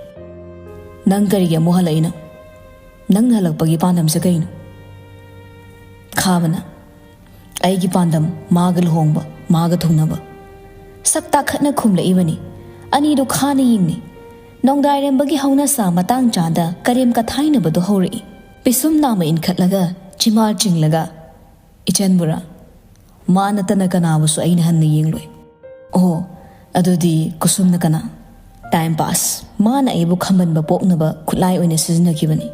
"ꯅꯪ ꯀꯔꯤꯒꯤ ꯑꯃꯨꯛ ꯍꯜꯂꯛꯏꯅꯣ? ꯅꯪꯅ ꯍꯜꯂꯛꯄꯒꯤ ꯄꯥꯟꯗꯝꯁꯦ ꯀꯩꯅꯣ?" ꯈꯥꯕꯅ, "ꯑꯩꯒꯤ ꯄꯥꯟꯗꯝ ꯃꯥꯒ ꯂꯨꯍꯣꯡꯕ, ꯃꯥꯒ ꯊꯨꯡꯅꯕ꯫" ꯁꯛ ꯇꯥꯈꯠꯅ ꯈꯨꯝꯂꯛꯏꯕꯅꯤ꯫ ꯑꯅꯤꯗꯨ ꯈꯥꯅ ꯌꯦꯡꯅꯤ꯫ ꯅꯣꯡꯗꯥꯏꯔꯦꯝꯕꯒꯤ ꯍꯧꯅꯁꯥ ꯃꯇꯥꯡ ꯆꯥꯗ ꯀꯔꯦꯝ ꯀꯊꯥꯏꯅꯕꯗꯨ ꯍꯧꯔꯛꯏ꯫ ꯄꯤꯁꯨꯝ ꯅꯥꯝꯃ ꯏꯟꯈꯠꯂꯒ ꯆꯤꯃꯥ ꯆꯤꯡꯂꯒ, "ꯏꯆꯟꯕꯨꯔꯥ? ꯃꯥ ꯅꯠꯇꯅ ꯀꯅꯥꯕꯨꯁꯨ ꯑꯩꯅ ꯍꯟꯅ ꯌꯦꯡꯂꯣꯏ꯫" "ꯑꯣꯍꯣ, ꯑꯗꯨꯗꯤ ꯀꯨꯁꯨꯝꯅ ꯀꯅꯥ?" "Time pass꯫ ꯃꯥꯅ ꯑꯩꯕꯨ ꯈꯝꯕꯟꯕ ꯄꯣꯛꯅꯕ ꯈꯨꯠꯂꯥꯏ ꯑꯣꯏꯅ ꯁꯤꯖꯤꯟꯅꯈꯤꯕꯅꯤ꯫"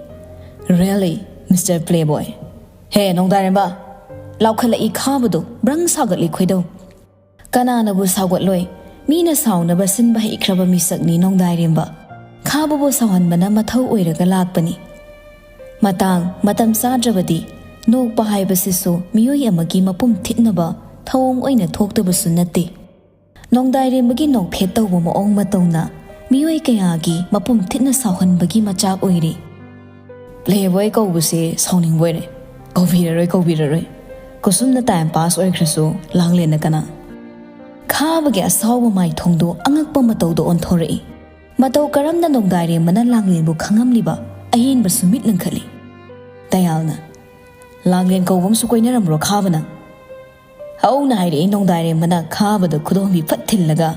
"Really, Mister Playboy?" "ꯍꯦ, ꯅꯣꯡꯗꯥꯏꯔꯦꯝꯕ!" ꯂꯥꯎꯈꯠꯂꯛꯏ ꯈꯥꯕꯗꯨ, ꯕ꯭ꯔꯪ ꯁꯥꯎꯒꯠꯂꯤ ꯈꯣꯏꯗꯧ꯫ ꯀꯅꯥꯅꯕꯨ ꯁꯥꯎꯒꯠꯂꯣꯏ? ꯃꯤꯅ ꯁꯥꯎꯅꯕ ꯁꯤꯟꯕ ꯍꯩꯈ꯭ꯔꯕ ꯃꯤꯁꯛꯅꯤ ꯅꯣꯡꯗꯥꯏꯔꯦꯝꯕ꯫ ꯈꯥꯕꯕꯨ ꯁꯥꯎꯍꯟꯕꯅ ꯃꯊꯧ ꯑꯣꯏꯔꯒ ꯂꯥꯛꯄꯅꯤ꯫ ꯃꯇꯥꯡ ꯃꯇꯝ ꯆꯥꯗ꯭ꯔꯕꯗꯤ ꯅꯣꯛꯄ ꯍꯥꯏꯕꯁꯤꯁꯨ ꯃꯤꯑꯣꯏ ꯑꯃꯒꯤ ꯃꯄꯨꯝ ꯊꯤꯠꯅꯕ ꯊꯧꯑꯣꯡ ꯑꯣꯏꯅ ꯊꯣꯛꯇꯕꯁꯨ ꯅꯠꯇꯦ꯫ ꯅꯣꯡꯗꯥꯏꯔꯦꯝꯕꯒꯤ ꯅꯣꯛꯐꯦꯠ ꯇꯧꯕ ꯃꯑꯣꯡ ꯃꯇꯧꯅ ꯃꯤꯑꯣꯏ ꯀꯌꯥꯒꯤ ꯃꯄꯨꯝ ꯊꯤꯠꯅ ꯁꯥꯎꯍꯟꯕꯒꯤ ꯃꯆꯥꯛ ꯑꯣꯏꯔꯤ꯫ "Playboy ꯀꯧꯕꯁꯦ ꯁꯥꯎꯅꯤꯡꯕ ꯑꯣꯏꯔꯦ꯫ ꯀꯧꯕꯤꯔꯔꯣꯏ, ꯀꯧꯕꯤꯔꯔꯣꯏ꯫ ꯀꯨꯁꯨꯝꯅ time pass ꯑꯣꯏꯈ꯭ꯔꯁꯨ, ꯂꯥꯡꯂꯦꯟꯅ ꯀꯅꯥ?" ꯈꯥꯕꯒꯤ ꯑꯁꯥꯎꯕ ꯃꯥꯏꯊꯣꯡꯗꯨ ꯑꯉꯛꯄ ꯃꯇꯧꯗ ꯑꯣꯟꯊꯣꯔꯛꯏ꯫ ꯃꯇꯧ ꯀꯔꯝꯅ ꯅꯣꯡꯗꯥꯏꯔꯦꯝꯕꯅ ꯂꯥꯡꯂꯦꯟꯕꯨ ꯈꯪꯉꯝꯂꯤꯕ? ꯑꯍꯦꯟꯕꯁꯨ ꯃꯤꯠ ꯂꯪꯈꯠꯂꯤ꯫ ꯇꯌꯥꯜꯅ, "ꯂꯥꯡꯂꯦꯟ ꯀꯧꯕ ꯑꯃꯁꯨ ꯀꯣꯏꯅꯔꯝꯕ꯭ꯔꯣ ꯈꯥꯕꯅ?" ꯍꯧꯅ ꯍꯥꯏꯔꯛꯏ ꯅꯣꯡꯗꯥꯏꯔꯦꯝꯕꯅ ꯈꯥꯕꯗ ꯈꯨꯗꯣꯝꯕꯤ ꯐꯠ ꯊꯤꯜꯂꯒ꯫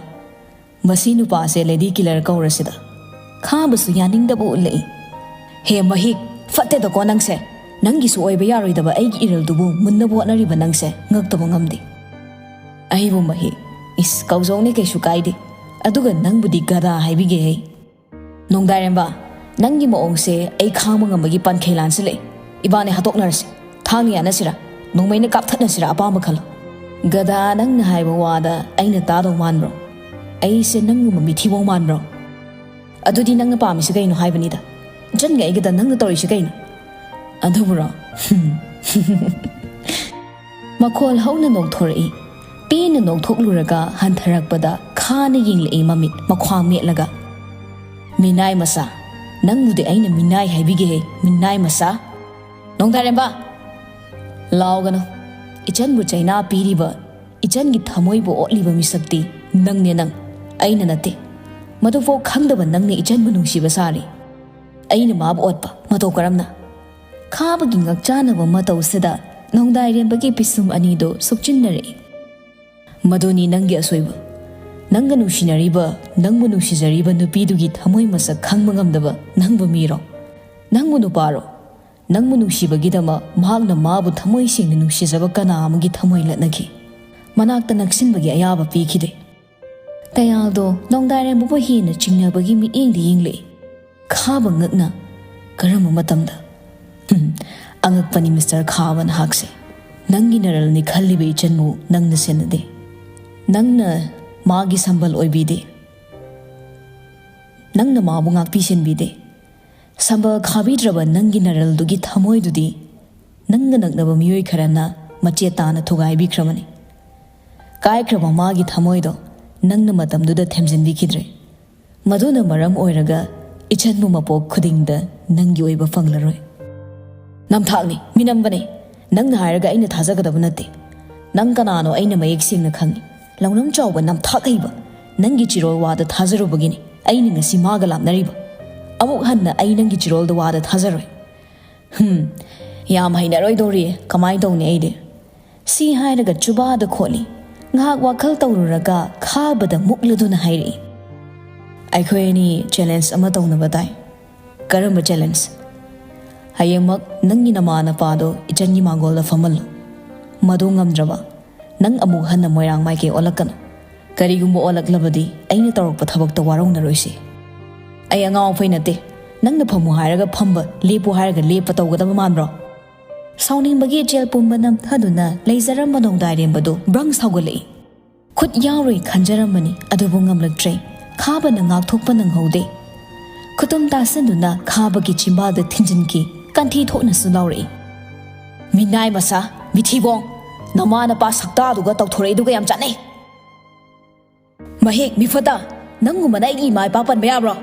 "ꯃꯁꯤ ꯅꯨꯄꯥꯁꯦ lady killer ꯀꯧꯔꯁꯤꯗ꯫" ꯈꯥꯕꯁꯨ ꯌꯥꯅꯤꯡꯗꯕ ꯎꯠꯂꯛꯏ꯫ "ꯍꯦ ꯃꯍꯤꯛ, ꯐꯠꯇꯦꯗꯀꯣ ꯅꯪꯁꯦ꯫ ꯅꯪꯒꯤꯁꯨ ꯑꯣꯏꯕ ꯌꯥꯔꯣꯏꯗꯕ ꯑꯩꯒꯤ ꯏꯔꯜꯗꯨꯕꯨ ꯃꯨꯟꯅꯕ ꯍꯣꯠꯅꯔꯤꯕ ꯅꯪꯁꯦ ꯉꯛꯇꯕ ꯉꯝꯗꯦ꯫ ꯑꯩꯕꯨ ꯃꯍꯤ, ꯏꯁ, ꯀꯧꯖꯧꯅꯦ, ꯀꯩꯁꯨ ꯀꯥꯏꯗꯦ꯫ ꯑꯗꯨꯒ ꯅꯪꯕꯨꯗꯤ ꯒꯙꯥ ꯍꯥꯏꯕꯤꯒꯦ ꯍꯩ꯫ ꯅꯣꯡꯗꯥꯏꯔꯦꯝꯕ, ꯅꯪꯒꯤ ꯃꯑꯣꯡꯁꯦ ꯑꯩ ꯈꯥꯡꯕ ꯉꯝꯕꯒꯤ ꯄꯟꯈꯩ ꯂꯥꯟꯁꯤꯜꯂꯛꯑꯦ꯫ ꯏꯕꯥꯅꯤ ꯍꯥꯠꯇꯣꯛꯅꯔꯁꯤ꯫ ꯊꯥꯡꯅ ꯌꯥꯅꯁꯤꯔꯥ? ꯅꯣꯡꯃꯩꯅ ꯀꯥꯞꯊꯠꯅꯁꯤꯔꯥ? ꯑꯄꯥꯝꯕ ꯈꯜꯂꯣ꯫ ꯒꯙꯥ, ꯅꯪꯅ ꯍꯥꯏꯕ ꯋꯥꯗ ꯑꯩꯅ ꯇꯥꯗꯧ ꯃꯥꯟꯕ꯭ꯔꯣ? ꯑꯩꯁꯦ ꯅꯪꯒꯨꯝꯕ ꯃꯤꯊꯤꯕꯣꯡ ꯃꯥꯟꯕ꯭ꯔꯣ? ꯑꯗꯨꯗꯤ ꯅꯪꯅ ꯄꯥꯝꯃꯤꯁꯤ ꯀꯩꯅꯣ ꯍꯥꯏꯕꯅꯤꯗ꯫ ꯏꯆꯟꯒ ꯑꯩꯒꯗ ꯅꯪꯅ ꯇꯧꯔꯤꯁꯤ ꯀꯩꯅꯣ? ꯑꯗꯨꯕꯨꯔꯣ? ꯃꯈꯣꯜ ꯍꯧꯅ ꯅꯣꯛꯊꯣꯔꯛꯏ꯫ ꯄꯦꯟꯅ ꯅꯣꯛꯊꯣꯛꯂꯨꯔꯒ ꯍꯟꯊꯔꯛꯄꯗ ꯈꯥꯅ ꯌꯦꯡꯂꯛꯏ ꯃꯃꯤꯠ ꯃꯈ꯭ꯋꯥꯡ ꯃꯦꯠꯂꯒ꯫ "ꯃꯤꯅꯥꯏ ꯃꯆꯥ, ꯅꯪꯕꯨꯗꯤ ꯑꯩꯅ ꯃꯤꯅꯥꯏ ꯍꯥꯏꯕꯤꯒꯦꯍꯦ, ꯃꯤꯅꯥꯏ ꯃꯆꯥ!" "ꯅꯣꯡꯗꯥꯏꯔꯦꯝꯕ!" "ꯂꯥꯎꯒꯅꯨ꯫ ꯏꯆꯟꯕꯨ ꯆꯩꯅꯥ ꯄꯤꯔꯤꯕ ꯏꯆꯟꯒꯤ ꯊꯃꯣꯏꯕꯨ ꯑꯣꯠꯂꯤꯕ ꯃꯤꯁꯛꯇꯤ ꯅꯪꯅꯦ ꯅꯪ, ꯑꯩꯅ ꯅꯠꯇꯦ꯫ ꯃꯗꯨꯐꯥꯎ ꯈꯪꯗꯕ ꯅꯪꯅ ꯏꯆꯟꯕꯨ ꯅꯨꯡꯁꯤꯕ ꯁꯥꯔꯤ꯫ ꯑꯩꯅ ꯃꯥꯕꯨ ꯑꯣꯠꯄ ꯃꯇꯧ ꯀꯔꯝꯅ?" ꯈꯥꯕꯒꯤ ꯉꯛꯆꯥꯅꯕ ꯃꯇꯧꯁꯤꯗ ꯅꯣꯡꯗꯥꯏꯔꯦꯝꯕꯒꯤ ꯄꯤꯁꯨꯝ ꯑꯅꯤꯗꯨ ꯁꯨꯛꯆꯤꯟꯅꯔꯛꯏ꯫ "ꯃꯗꯨꯅꯤ ꯅꯪꯒꯤ ꯑꯁꯣꯏꯕ꯫ ꯅꯪꯒ ꯅꯨꯡꯁꯤꯅꯔꯤꯕ, ꯅꯪꯕꯨ ꯅꯨꯡꯁꯤꯖꯔꯤꯕ ꯅꯨꯄꯤꯗꯨꯒꯤ ꯊꯃꯣꯏ ꯃꯁꯛ ꯈꯪꯕ ꯉꯝꯗꯕ ꯅꯪꯕꯨ ꯃꯤꯔꯣ? ꯅꯪꯕꯨ ꯅꯨꯄꯥꯔꯣ? ꯅꯪꯕꯨ ꯅꯨꯡꯁꯤꯕꯒꯤꯗꯃꯛ ꯃꯍꯥꯛꯅ ꯃꯥꯕꯨ ꯊꯃꯣꯏ ꯁꯦꯡꯅ ꯅꯨꯡꯁꯤꯖꯕ ꯀꯅꯥ ꯑꯃꯒꯤ ꯊꯃꯣꯏ ꯂꯠꯅꯈꯤ? ꯃꯅꯥꯛꯇ ꯅꯛꯁꯤꯟꯕꯒꯤ ꯑꯌꯥꯕ ꯄꯤꯈꯤꯗꯦ꯫" ꯀꯌꯥꯜꯗꯣ ꯅꯣꯡꯗꯥꯏꯔꯦꯝꯕꯕꯨ ꯍꯦꯟꯅ ꯆꯤꯡꯅꯕꯒꯤ ꯃꯤꯠꯌꯦꯡꯗ ꯌꯦꯡꯂꯛꯏ꯫ ꯈꯥꯕ ꯉꯛꯅ, "ꯀꯔꯝꯕ ꯃꯇꯝꯗ?" "ꯍꯨꯝ, ꯑꯉꯛꯄꯅꯤ, ꯃꯤꯁꯇꯔ ꯈꯥꯕ, ꯅꯍꯥꯛꯁꯦ꯫ ꯅꯪꯒꯤ ꯅꯔꯜꯅꯤ ꯈꯜꯂꯤꯕ ꯏꯆꯟꯕꯨ ꯅꯪꯅ ꯁꯦꯟꯅꯗꯦ꯫ ꯅꯪꯅ ꯃꯥꯒꯤ ꯁꯝꯕꯜ ꯑꯣꯏꯕꯤꯗꯦ꯫ ꯅꯪꯅ ꯃꯥꯕꯨ ꯉꯥꯛꯄꯤ ꯁꯦꯟꯕꯤꯗꯦ꯫ ꯁꯝꯕꯜ ꯈꯥꯕꯤꯗ꯭ꯔꯕ ꯅꯪꯒꯤ ꯅꯔꯜꯗꯨꯒꯤ ꯊꯃꯣꯏꯗꯨꯗꯤ ꯅꯪꯒ ꯅꯛꯅꯕ ꯃꯤꯑꯣꯏ ꯈꯔꯅ ꯃꯆꯦꯠ ꯇꯥꯅ ꯊꯨꯒꯥꯏꯕꯤꯈ꯭ꯔꯕꯅꯤ꯫ ꯀꯥꯏꯈ꯭ꯔꯕ ꯃꯥꯒꯤ ꯊꯃꯣꯏꯗꯣ ꯅꯪꯅ ꯃꯇꯝꯗꯨꯗ ꯊꯦꯝꯖꯤꯟꯕꯤꯈꯤꯗ꯭ꯔꯦ꯫ ꯃꯗꯨꯅ ꯃꯔꯝ ꯑꯣꯏꯔꯒ ꯏꯆꯟꯕꯨ ꯃꯄꯣꯛ ꯈꯨꯗꯤꯡꯗ ꯅꯪꯒꯤ ꯑꯣꯏꯕ ꯐꯪꯂꯔꯣꯏ꯫" "ꯅꯝꯊꯥꯛꯅꯤ, ꯃꯤꯅꯝꯕꯅꯤ꯫ ꯅꯪꯅ ꯍꯥꯏꯔꯒ ꯑꯩꯅ ꯊꯥꯖꯒꯗꯕ ꯅꯠꯇꯦ꯫ ꯅꯪ ꯀꯅꯥꯅꯣ ꯑꯩꯅ ꯃꯌꯦꯛ ꯁꯦꯡꯅ ꯈꯪꯏ꯫ ꯂꯧꯅꯝ ꯆꯥꯎꯕ ꯅꯝꯊꯥꯛ ꯍꯩꯕ꯫ ꯅꯪꯒꯤ ꯆꯤꯔꯣꯜ ꯋꯥꯗ ꯊꯥꯖꯔꯨꯕꯒꯤꯅꯤ ꯑꯩꯅ ꯉꯁꯤ ꯃꯥꯒ ꯂꯥꯞꯅꯔꯤꯕ꯫ ꯑꯃꯨꯛ ꯍꯟꯅ ꯑꯩ ꯅꯪꯒꯤ ꯆꯤꯔꯣꯜꯗ ꯋꯥꯗ ꯊꯥꯖꯔꯣꯏ꯫" "ꯍꯨꯝ, ꯌꯥꯝ ꯍꯩꯅꯔꯣꯏꯗꯧꯔꯤ꯫ ꯀꯃꯥꯏ ꯇꯧꯅꯤ ꯑꯩꯗꯤ?" ꯁꯤ ꯍꯥꯏꯔꯒ ꯆꯨꯕꯥꯗ ꯈꯣꯠꯂꯤ꯫ ꯉꯥꯏꯍꯥꯛ ꯋꯥꯈꯜ ꯇꯧꯔꯨꯔꯒ ꯈꯥꯕꯗ ꯃꯨꯛꯂꯗꯨꯅ ꯍꯥꯏꯔꯛꯏ, "ꯑꯩꯈꯣꯏ ꯑꯅꯤ ꯆꯦꯂꯦꯟꯖ ꯑꯃ ꯇꯧꯅꯕ ꯇꯥꯏ꯫" "ꯀꯔꯝꯕ ꯆꯦꯂꯦꯟꯖ?" ꯍꯌꯦꯡꯃꯛ ꯅꯪꯒꯤ ꯅꯃꯥ ꯅꯄꯥꯗꯣ ꯏꯆꯟꯒꯤ ꯃꯥꯡꯒꯣꯜꯗ ꯐꯝꯍꯜꯂꯨ꯫ ꯃꯗꯨ ꯉꯝꯗ꯭ꯔꯕ, ꯅꯪ ꯑꯃꯨꯛ ꯍꯟꯅ ꯃꯣꯏꯔꯥꯡ ꯃꯥꯏꯀꯩ ꯑꯣꯜꯂꯛꯀꯅꯨ꯫ ꯀꯔꯤꯒꯨꯝꯕ ꯑꯣꯜꯂꯛꯂꯕꯗꯤ ꯑꯩꯅ ꯇꯧꯔꯛꯄ ꯊꯕꯛꯇ ꯋꯥꯔꯧꯅꯔꯣꯏꯁꯤ꯫ ꯑꯩ ꯑꯉꯥꯎ ꯑꯐꯩ ꯅꯠꯇꯦ꯫ ꯅꯪꯅ ꯐꯝꯃꯨ ꯍꯥꯏꯔꯒ ꯐꯝꯕ, ꯂꯦꯞꯄꯨ ꯍꯥꯏꯔꯒ ꯂꯦꯞꯄ ꯇꯧꯒꯗꯕ ꯃꯥꯟꯕ꯭ꯔꯣ? ꯁꯥꯎꯅꯤꯡꯕꯒꯤ ꯏꯆꯦꯜ ꯄꯨꯝꯕ ꯅꯝꯊꯗꯨꯅ ꯂꯩꯖꯔꯝꯕ ꯅꯣꯡꯗꯥꯏꯔꯦꯝꯕꯗꯨ ꯕ꯭ꯔꯪ ꯁꯥꯎꯒꯠꯂꯛꯏ꯫ ꯈꯨꯠ ꯌꯥꯎꯔꯣꯏ ꯈꯟꯖꯔꯝꯕꯅꯤ, ꯑꯗꯨꯕꯨ ꯉꯝꯂꯛꯇ꯭ꯔꯦ꯫ ꯈꯥꯕꯅ ꯉꯥꯛꯊꯣꯛꯄ ꯅꯪꯍꯧꯗꯦ꯫ ꯈꯨꯇꯨꯝ ꯇꯥꯁꯤꯟꯗꯨꯅ ꯈꯥꯕꯒꯤ ꯆꯤꯝꯕꯥꯜꯗ ꯊꯤꯟꯖꯤꯟꯈꯤ꯫ ꯀꯟꯊꯤ ꯊꯣꯛꯅꯁꯨ ꯂꯥꯎꯔꯛꯏ꯫ "ꯃꯤꯅꯥꯏ ꯃꯆꯥ, ꯃꯤꯊꯤꯕꯣꯡ, ꯅꯃꯥ ꯅꯄꯥ ꯁꯛꯇꯥꯗꯨꯒ ꯇꯧꯊꯣꯔꯛꯏꯗꯨꯒ ꯌꯥꯝ ꯆꯥꯟꯅꯩ꯫ ꯃꯍꯤꯛ ꯃꯤꯐꯠꯇ, ꯅꯪꯒꯨꯝꯕꯅ ꯑꯩꯒꯤ ꯏꯃꯥ ꯏꯄꯥ ꯄꯟꯕ ꯌꯥꯕ꯭ꯔꯣ?"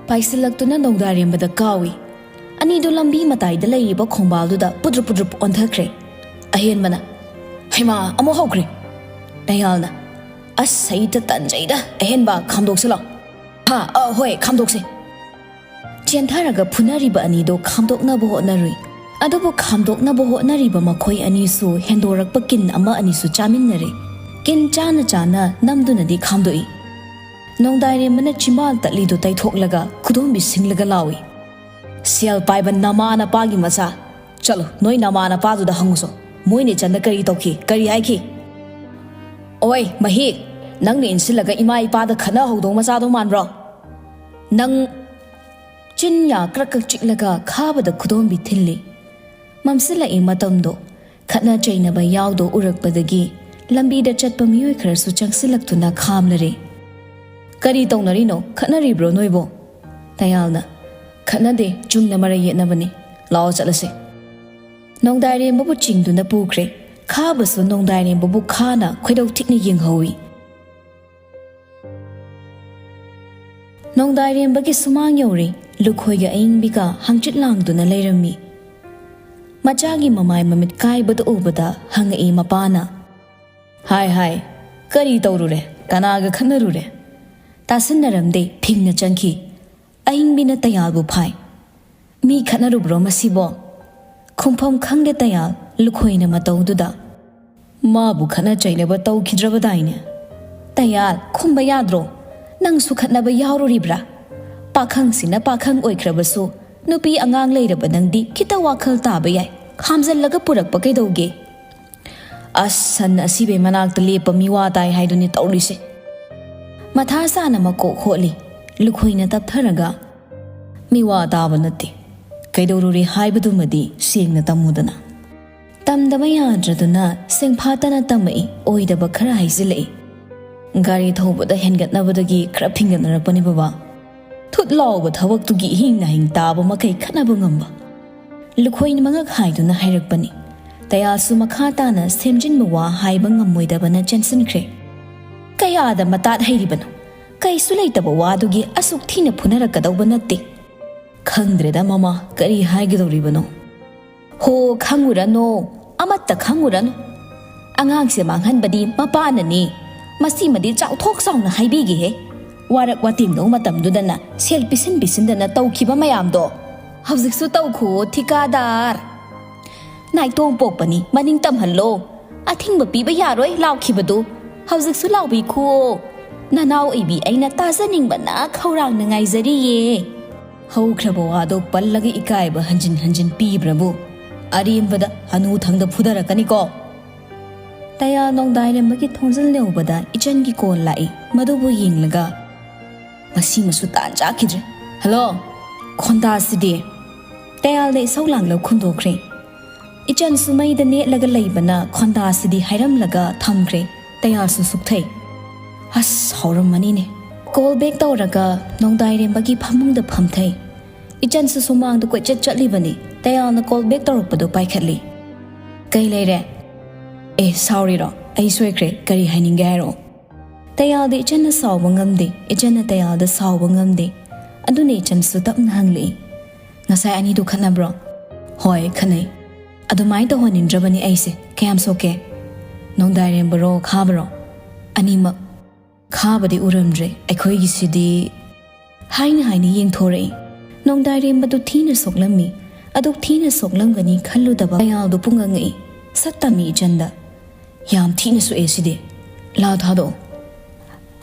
ꯄꯥꯏꯁꯤꯜꯂꯛꯇꯨꯅ ꯅꯣꯡꯗꯥꯔꯦꯝꯕꯗ ꯀꯥꯎꯏ꯫ ꯑꯅꯤꯗꯨ ꯂꯝꯕꯤ ꯃꯇꯥꯏꯗ ꯂꯩꯔꯤꯕ ꯈꯣꯡꯕꯥꯜꯗꯨꯗ ꯄꯨꯗ꯭ꯔꯨꯞ ꯄꯨꯗ꯭ꯔꯨꯞ ꯑꯣꯟꯊꯈ꯭ꯔꯦ꯫ ꯑꯍꯦꯟꯕꯅ, "ꯍꯩꯃꯥ, ꯑꯃꯨꯛ ꯍꯧꯈ꯭ꯔꯦ!" ꯇꯌꯥꯜꯅ, "ꯑꯁ, ꯑꯩꯗ ꯇꯟꯖꯩꯗ꯫ ꯑꯍꯦꯟꯕ, ꯈꯥꯝꯗꯣꯛꯁꯤ ꯂꯥꯎ꯫" "ꯍꯥ? ꯑ, ꯍꯣꯏ, ꯈꯥꯝꯗꯣꯛꯁꯤ꯫" ꯆꯦꯟꯊꯔꯒ ꯐꯨꯅꯔꯤꯕ ꯑꯅꯤꯗꯣ ꯈꯥꯝꯗꯣꯛꯅꯕ ꯍꯣꯠꯅꯔꯨꯏ꯫ ꯑꯗꯨꯕꯨ ꯈꯥꯝꯗꯣꯛꯅꯕ ꯍꯣꯠꯅꯔꯤꯕ ꯃꯈꯣꯏ ꯑꯅꯤꯁꯨ ꯍꯦꯟꯗꯣꯔꯛꯄ ꯀꯤꯟ ꯑꯃ ꯑꯅꯤꯁꯨ ꯆꯥꯃꯤꯟꯅꯔꯦ꯫ ꯀꯤꯟ ꯆꯥꯅ ꯆꯥꯅ ꯅꯝꯗꯨꯅꯗꯤ ꯈꯥꯝꯗꯣꯛꯏ꯫ ꯅꯣꯡꯗꯥꯏꯔꯦꯝꯕꯅ ꯆꯤꯝꯕꯥꯜ ꯇꯠꯂꯤꯗꯨ ꯇꯩꯊꯣꯛꯂꯒ ꯈꯨꯗꯣꯝꯕꯤ ꯁꯤꯡꯂꯒ ꯂꯥꯎꯏ, "ꯁꯦꯜ ꯄꯥꯏꯕ ꯅꯃꯥ ꯅꯄꯥꯒꯤ ꯃꯆꯥ! ꯆꯠꯂꯣ, ꯅꯣꯏ ꯅꯃꯥ ꯅꯄꯥꯗꯨꯗ ꯍꯪꯉꯨꯁꯣ꯫ ꯃꯣꯏꯅ ꯏꯆꯟꯗ ꯀꯔꯤ ꯇꯧꯈꯤ, ꯀꯔꯤ ꯍꯥꯏꯈꯤ?" "ꯑꯣꯏ, ꯃꯍꯤꯛ, ꯅꯪꯅ ꯏꯟꯁꯤꯜꯂꯒ ꯏꯃꯥ ꯏꯄꯥꯗ ꯈꯠꯅꯍꯧꯗꯧ ꯃꯆꯥꯗꯣ ꯃꯥꯟꯕ꯭ꯔꯣ? ꯅꯪ..." ꯆꯤꯟ ꯌꯥ ꯀ꯭ꯔꯛ ꯀ꯭ꯔꯛ ꯆꯤꯛꯂꯒ ꯈꯥꯕꯗ ꯈꯨꯗꯣꯝꯕꯤ ꯊꯤꯜꯂꯤ꯫ ꯃꯝꯁꯤꯜꯂꯛꯏ ꯃꯇꯝꯗꯣ꯫ ꯈꯠꯅ ꯆꯩꯅꯕ ꯌꯥꯎꯗꯣ ꯎꯔꯛꯄꯗꯒꯤ ꯂꯝꯕꯤꯗ ꯆꯠꯄ ꯃꯤꯑꯣꯏ ꯈꯔꯁꯨ ꯆꯪꯁꯤꯜꯂꯛꯇꯨꯅ ꯈꯥꯝꯂꯔꯦ꯫ "ꯀꯔꯤ ꯇꯧꯅꯔꯤꯅꯣ? ꯈꯠꯅꯔꯤꯕ꯭ꯔꯣ ꯅꯣꯏꯕꯣ?" ꯇꯌꯥꯜꯅ, "ꯈꯠꯅꯗꯦ, ꯆꯨꯝꯅ ꯃꯔꯩ ꯌꯦꯠꯅꯕꯅꯤ꯫ ꯂꯥꯛꯑꯣ ꯆꯠꯂꯁꯦ꯫" ꯅꯣꯡꯗꯥꯏꯔꯦꯝꯕꯕꯨ ꯆꯤꯡꯗꯨꯅ ꯄꯨꯈ꯭ꯔꯦ꯫ ꯈꯥꯕꯁꯨ ꯅꯣꯡꯗꯥꯏꯔꯦꯝꯕꯕꯨ ꯈꯥꯅ ꯈꯣꯏꯗꯧ ꯊꯤꯅ ꯌꯦꯡꯍꯧꯏ꯫ ꯅꯣꯡꯗꯥꯏꯔꯦꯝꯕꯒꯤ ꯁꯨꯃꯥꯡ ꯌꯧꯔꯦ꯫ ꯂꯨꯈꯣꯏꯒ ꯑꯏꯪꯕꯤꯒ ꯍꯪꯆꯤꯠ ꯂꯥꯡꯗꯨꯅ ꯂꯩꯔꯝꯃꯤ꯫ ꯃꯆꯥꯒꯤ ꯃꯃꯥꯏ ꯃꯃꯤꯠ ꯀꯥꯏꯕꯗ ꯎꯕꯗ ꯍꯪꯉꯛꯏ ꯃꯄꯥꯅ, "ꯍꯥꯏ ꯍꯥꯏ, ꯀꯔꯤ ꯇꯧꯔꯨꯔꯦ? ꯀꯅꯥꯒ ꯈꯠꯅꯔꯨꯔꯦ?" ꯇꯥꯁꯤꯟꯅꯔꯝꯗꯦ, ꯐꯤꯡꯅ ꯆꯪꯈꯤ꯫ ꯑꯏꯪꯕꯤꯅ ꯇꯌꯥꯜꯕꯨ ꯐꯥꯏ꯫ "ꯃꯤ ꯈꯠꯅꯔꯨꯕ꯭ꯔꯣ ꯃꯁꯤꯕꯣ?" ꯈꯨꯝꯐꯝ ꯈꯪꯗꯦ ꯇꯌꯥꯜ ꯂꯨꯈꯣꯏꯅ ꯃꯇꯧꯗꯨꯗ꯫ "ꯃꯥꯕꯨ ꯈꯠꯅ ꯆꯩꯅꯕ ꯇꯧꯈꯤꯗ꯭ꯔꯕꯗꯥꯏꯅꯦ?" "ꯇꯌꯥꯜ, ꯈꯨꯝꯕ ꯌꯥꯗ꯭ꯔꯣ? ꯅꯪꯁꯨ ꯈꯠꯅꯕ ꯌꯥꯎꯔꯨꯔꯤꯕ꯭ꯔꯥ? ꯄꯥꯈꯪꯁꯤꯅ ꯄꯥꯈꯪ ꯑꯣꯏꯈ꯭ꯔꯕꯁꯨ ꯅꯨꯄꯤ ꯑꯉꯥꯡ ꯂꯩꯔꯕ ꯅꯪꯗꯤ ꯈꯤꯇ ꯋꯥꯈꯜ ꯇꯥꯕ ꯌꯥꯏ꯫ ꯈꯥꯝꯖꯜꯂꯒ ꯄꯨꯔꯛꯄ ꯀꯩꯗꯧꯒꯦ? ꯑꯁ, ꯁꯟ ꯑꯁꯤꯕꯩ ꯃꯅꯥꯛꯇ ꯂꯦꯞꯄ ꯃꯤꯋꯥ ꯇꯥꯏ ꯍꯥꯏꯗꯨꯅꯤ ꯇꯧꯔꯤꯁꯦ꯫ ꯃꯊꯥ ꯁꯥꯅ ꯃꯀꯣꯛ ꯍꯣꯠꯂꯤ꯫ ꯂꯨꯈꯣꯏꯅ ꯇꯞꯊꯔꯒ, "ꯃꯤꯋꯥ ꯇꯥꯕ ꯅꯠꯇꯦ꯫ ꯀꯩꯗꯧꯔꯨꯔꯦ ꯍꯥꯏꯕꯗꯨꯃꯗꯤ ꯁꯦꯡꯅ ꯇꯝꯃꯨꯗꯅ꯫" ꯇꯝꯗꯕ ꯌꯥꯗ꯭ꯔꯗꯨꯅ ꯁꯦꯡꯐꯥꯠꯇꯅ ꯇꯝꯃꯛꯏ, ꯑꯣꯏꯗꯕ ꯈꯔ ꯍꯥꯏꯖꯤꯜꯂꯛꯏ꯫ ꯒꯥꯔꯤ ꯊꯧꯕꯗ ꯍꯦꯟꯒꯠꯅꯕꯗꯒꯤ ꯈꯔ ꯐꯤꯡꯒꯠꯅꯔꯛꯄꯅꯤ ꯕꯕꯥ꯫ ꯊꯨꯠ ꯂꯥꯎꯕ ꯊꯕꯛꯇꯨꯒꯤ ꯏꯍꯤꯡ ꯅꯥꯍꯤꯡ ꯇꯥꯕ ꯃꯈꯩ ꯈꯠꯅꯕ ꯉꯝꯕ꯫ ꯂꯨꯈꯣꯏꯅ ꯃꯉꯛ ꯍꯥꯏꯗꯨꯅ ꯍꯥꯏꯔꯛꯄꯅꯤ꯫ ꯇꯌꯥꯜꯁꯨ ꯃꯈꯥ ꯇꯥꯅ ꯁꯦꯝꯖꯤꯟꯕ ꯋꯥ ꯍꯥꯏꯕ ꯉꯝꯃꯣꯏꯗꯕꯅ ꯆꯦꯟꯁꯤꯟꯈ꯭ꯔꯦ꯫ "ꯀꯌꯥꯗ ꯃꯇꯥꯠ ꯍꯩꯔꯤꯕꯅꯣ? ꯀꯩꯁꯨ ꯂꯩꯇꯕ ꯋꯥꯗꯨꯒꯤ ꯑꯁꯨꯛ ꯊꯤꯅ ꯐꯨꯅꯔꯛꯀꯗꯧꯕ ꯅꯠꯇꯦ꯫" "ꯈꯪꯗ꯭ꯔꯦꯗ ꯃꯃꯥ, ꯀꯔꯤ ꯍꯥꯏꯒꯗꯧꯔꯤꯕꯅꯣ?" "ꯍꯣ, ꯈꯪꯉꯨꯔꯅꯣ, ꯑꯃꯠꯇ ꯈꯪꯉꯨꯔꯅꯨ꯫ ꯑꯉꯥꯡꯁꯦ ꯃꯥꯡꯍꯟꯕꯗꯤ ꯃꯄꯥꯅꯅꯤ꯫ ꯃꯁꯤꯃꯗꯤ ꯆꯥꯎꯊꯣꯛ ꯆꯥꯎꯅ ꯍꯥꯏꯕꯤꯒꯦꯍꯦ꯫ ꯋꯥꯔꯛ ꯋꯥꯇꯦꯡꯗꯧ ꯃꯇꯝꯗꯨꯗꯅ ꯁꯦꯜ ꯄꯤꯁꯤꯟ ꯄꯤꯁꯤꯟꯗꯅ ꯇꯧꯈꯤꯕ ꯃꯌꯥꯝꯗꯣ ꯍꯧꯖꯤꯛꯁꯨ ꯇꯧꯈꯨꯋꯣ ꯊꯤꯀꯥꯗꯥꯔ꯫ ꯅꯥꯏꯇꯣꯝ ꯄꯣꯛꯄꯅꯤ, ꯃꯅꯤꯡ ꯇꯝꯍꯜꯂꯣ꯫ ꯑꯊꯤꯡꯕ ꯄꯤꯕ ꯌꯥꯔꯣꯏ ꯂꯥꯎꯈꯤꯕꯗꯨ ꯍꯧꯖꯤꯛꯁꯨ ꯂꯥꯎꯕꯤꯈꯨꯋꯣ꯫ ꯅꯅꯥꯎ ꯑꯣꯏꯕꯤ ꯑꯩꯅ ꯇꯥꯖꯅꯤꯡꯕꯅ ꯈꯧꯔꯥꯡꯅ ꯉꯥꯏꯖꯔꯤꯌꯦ꯫" ꯍꯧꯈ꯭ꯔꯕ ꯋꯥꯗꯣ ꯄꯜꯂꯒ ꯏꯀꯥꯏꯕ ꯍꯟꯖꯤꯟ ꯍꯟꯖꯤꯟ ꯄꯤꯕ꯭ꯔꯕꯨ? ꯑꯔꯦꯝꯕꯗ ꯍꯅꯨ ꯊꯪꯗ ꯐꯨꯗꯔꯛꯀꯅꯤꯀꯣ꯫ ꯇꯌꯥꯜ ꯅꯣꯡꯗꯥꯏꯔꯦꯝꯕꯒꯤ ꯊꯣꯡꯖꯤꯜ ꯌꯧꯕꯗ ꯏꯆꯟꯒꯤ ꯀꯣꯜ ꯂꯥꯛꯏ꯫ ꯃꯗꯨꯕꯨ ꯌꯦꯡꯂꯒ, "ꯃꯁꯤꯃꯁꯨ ꯇꯥꯟ ꯆꯥꯈꯤꯗ꯭ꯔꯦ꯫ ꯍꯜꯂꯣ, ꯈꯣꯟꯗꯥꯁꯤꯗꯤ!" ꯇꯌꯥꯜꯗ ꯏꯁꯧ ꯂꯥꯡꯂ ꯈꯨꯝꯗꯣꯛꯈ꯭ꯔꯦ꯫ ꯏꯆꯟꯁꯨ ꯃꯩꯗ ꯅꯦꯠꯂꯒ ꯂꯩꯕꯅ ꯈꯣꯟꯗꯥꯁꯤꯗꯤ ꯍꯥꯏꯔꯝꯂꯒ ꯊꯝꯈ꯭ꯔꯦ꯫ ꯇꯌꯥꯜꯁꯨ ꯁꯨꯛꯊꯩ꯫ "ꯑꯁ, ꯍꯧꯔꯝꯃꯅꯤꯅꯦ꯫" ꯀꯣꯜ ꯕꯦꯛ ꯇꯧꯔꯒ ꯅꯣꯡꯗꯥꯏꯔꯦꯝꯕꯒꯤ ꯐꯃꯨꯡꯗ ꯐꯝꯊꯩ꯫ ꯏꯆꯟꯁꯨ ꯁꯨꯃꯥꯡꯗ ꯀꯣꯏꯆꯠ ꯆꯠꯂꯤꯕꯅꯤ꯫ ꯇꯌꯥꯜꯅ ꯀꯣꯜ ꯕꯦꯛ ꯇꯧꯔꯛꯄꯗꯨ ꯄꯥꯏꯈꯠꯂꯤ꯫ "ꯀꯩ ꯂꯩꯔꯦ? ꯑꯦ, ꯁꯥꯎꯔꯤꯔꯣ? ꯑꯩ ꯁꯣꯏꯈ꯭ꯔꯦ꯫ ꯀꯔꯤ ꯍꯥꯏꯅꯤꯡꯒꯦ ꯍꯥꯏꯔꯛꯑꯣ꯫" ꯇꯌꯥꯜꯗ ꯏꯆꯟꯅ ꯁꯥꯎꯕ ꯉꯝꯗꯦ, ꯏꯆꯟꯅ ꯇꯌꯥꯜꯗ ꯁꯥꯎꯕ ꯉꯝꯗꯦ꯫ ꯑꯗꯨꯅ ꯏꯆꯟꯁꯨ ꯇꯞꯅ ꯍꯪꯂꯛꯏ, "ꯉꯁꯥꯏ ꯑꯅꯤꯗꯨ ꯈꯠꯅꯕ꯭ꯔꯣ?" "ꯍꯣꯏ, ꯈꯠꯅꯩ꯫" "ꯑꯗꯨꯃꯥꯏꯅ ꯇꯧꯍꯟꯅꯤꯡꯗ꯭ꯔꯕꯅꯤ ꯑꯩꯁꯦ꯫ ꯀꯌꯥꯝ ꯁꯣꯛꯀꯦ? ꯅꯣꯡꯗꯥꯏꯔꯦꯝꯕꯔꯣ, ꯈꯥꯕꯔꯣ?" "ꯑꯅꯤꯃꯛ꯫" "ꯈꯥꯕꯗꯤ ꯎꯔꯝꯗ꯭ꯔꯦ꯫ ꯑꯩꯈꯣꯏꯒꯤꯁꯤꯗꯤ꯫" ꯍꯥꯏꯅ ꯍꯥꯏꯅ ꯌꯦꯡꯊꯣꯔꯛꯏ꯫ ꯅꯣꯡꯗꯥꯏꯔꯦꯝꯕꯗꯨ ꯊꯤꯅ ꯁꯣꯛꯂꯝꯃꯤ꯫ ꯑꯗꯨꯛ ꯊꯤꯅ ꯁꯣꯛꯂꯝꯒꯅꯤ ꯈꯜꯂꯨꯗꯕ ꯇꯌꯥꯜꯗꯨ ꯄꯨꯡꯉꯛ ꯉꯛꯏ꯫ ꯁꯠ ꯇꯝꯃꯤ ꯏꯆꯟꯗ꯫ "ꯌꯥꯝ ꯊꯤꯅ ꯁꯣꯛꯑꯦ ꯁꯤꯗꯤ꯫ ꯂꯥ ꯊꯥꯗꯣꯛꯑꯣ꯫"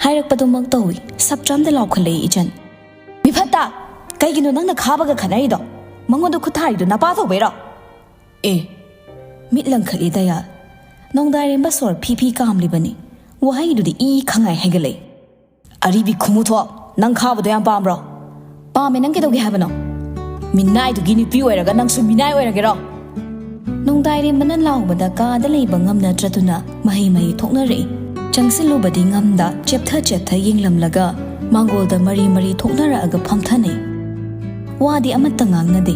ꯍꯥꯏꯔꯛꯄꯗꯨꯃꯛ ꯇꯧꯏ꯫ ꯁꯞꯇ꯭ꯔꯝꯗ ꯂꯥꯎꯈꯠꯂꯛꯏ ꯏꯆꯟ꯫ "ꯃꯤꯐꯠꯇ!" ꯀꯩꯒꯤꯅꯣ ꯅꯪꯅ ꯈꯥꯕꯒ ꯈꯠꯅꯔꯤꯗꯣ? ꯃꯉꯣꯟꯗ ꯈꯨꯠ ꯊꯥꯔꯤꯗꯣ ꯅꯄꯥ ꯊꯧꯕꯩꯔꯣ? ꯑꯦ, ꯃꯤꯠ ꯂꯪꯈꯠꯂꯤ ꯗꯌꯥꯜ꯫ ꯅꯣꯡꯗꯥꯏꯔꯦꯝꯕ ꯁꯣꯔ ꯐꯤ ꯐꯤ ꯀꯥꯝꯂꯤꯕꯅꯤ꯫ ꯋꯥꯍꯩꯗꯨꯗꯤ ꯏ ꯈꯪꯉꯥꯏ ꯍꯩꯒꯠꯂꯛꯏ꯫ ꯑꯔꯤꯕꯤ ꯈꯨꯃꯨꯊꯣ, ꯅꯪ ꯈꯥꯕꯗꯣ ꯌꯥꯝ ꯄꯥꯝꯕ꯭ꯔꯣ? ꯄꯥꯝꯃꯦ, ꯅꯪ ꯀꯩꯗꯧꯒꯦ ꯍꯥꯏꯕꯅꯣ? ꯃꯤꯅꯥꯏꯗꯨꯒꯤ ꯅꯨꯄꯤ ꯑꯣꯏꯔꯒ ꯅꯪꯁꯨ ꯃꯤꯅꯥꯏ ꯑꯣꯏꯔꯒꯦꯔꯣ? ꯅꯣꯡꯗꯥꯏꯔꯦꯝꯕꯅ ꯂꯥꯎꯕꯗ ꯀꯥꯗ ꯂꯩꯕ ꯉꯝꯅꯗ꯭ꯔꯗꯨꯅ ꯃꯍꯩ ꯃꯍꯩ ꯊꯣꯛꯅꯔꯛꯏ꯫ ꯆꯪꯁꯤꯜꯂꯨꯕꯗꯤ ꯉꯝꯗ ꯆꯦꯞꯊ ꯆꯦꯞꯊ ꯌꯦꯡꯂꯝꯂꯒ ꯃꯥꯡꯒꯣꯜꯗ ꯃꯔꯤ ꯃꯔꯤ ꯊꯣꯛꯅꯔꯛꯑꯒ ꯐꯝꯊꯅꯩ꯫ ꯋꯥꯗꯤ ꯑꯃꯠꯇ ꯉꯥꯡꯅꯗꯦ꯫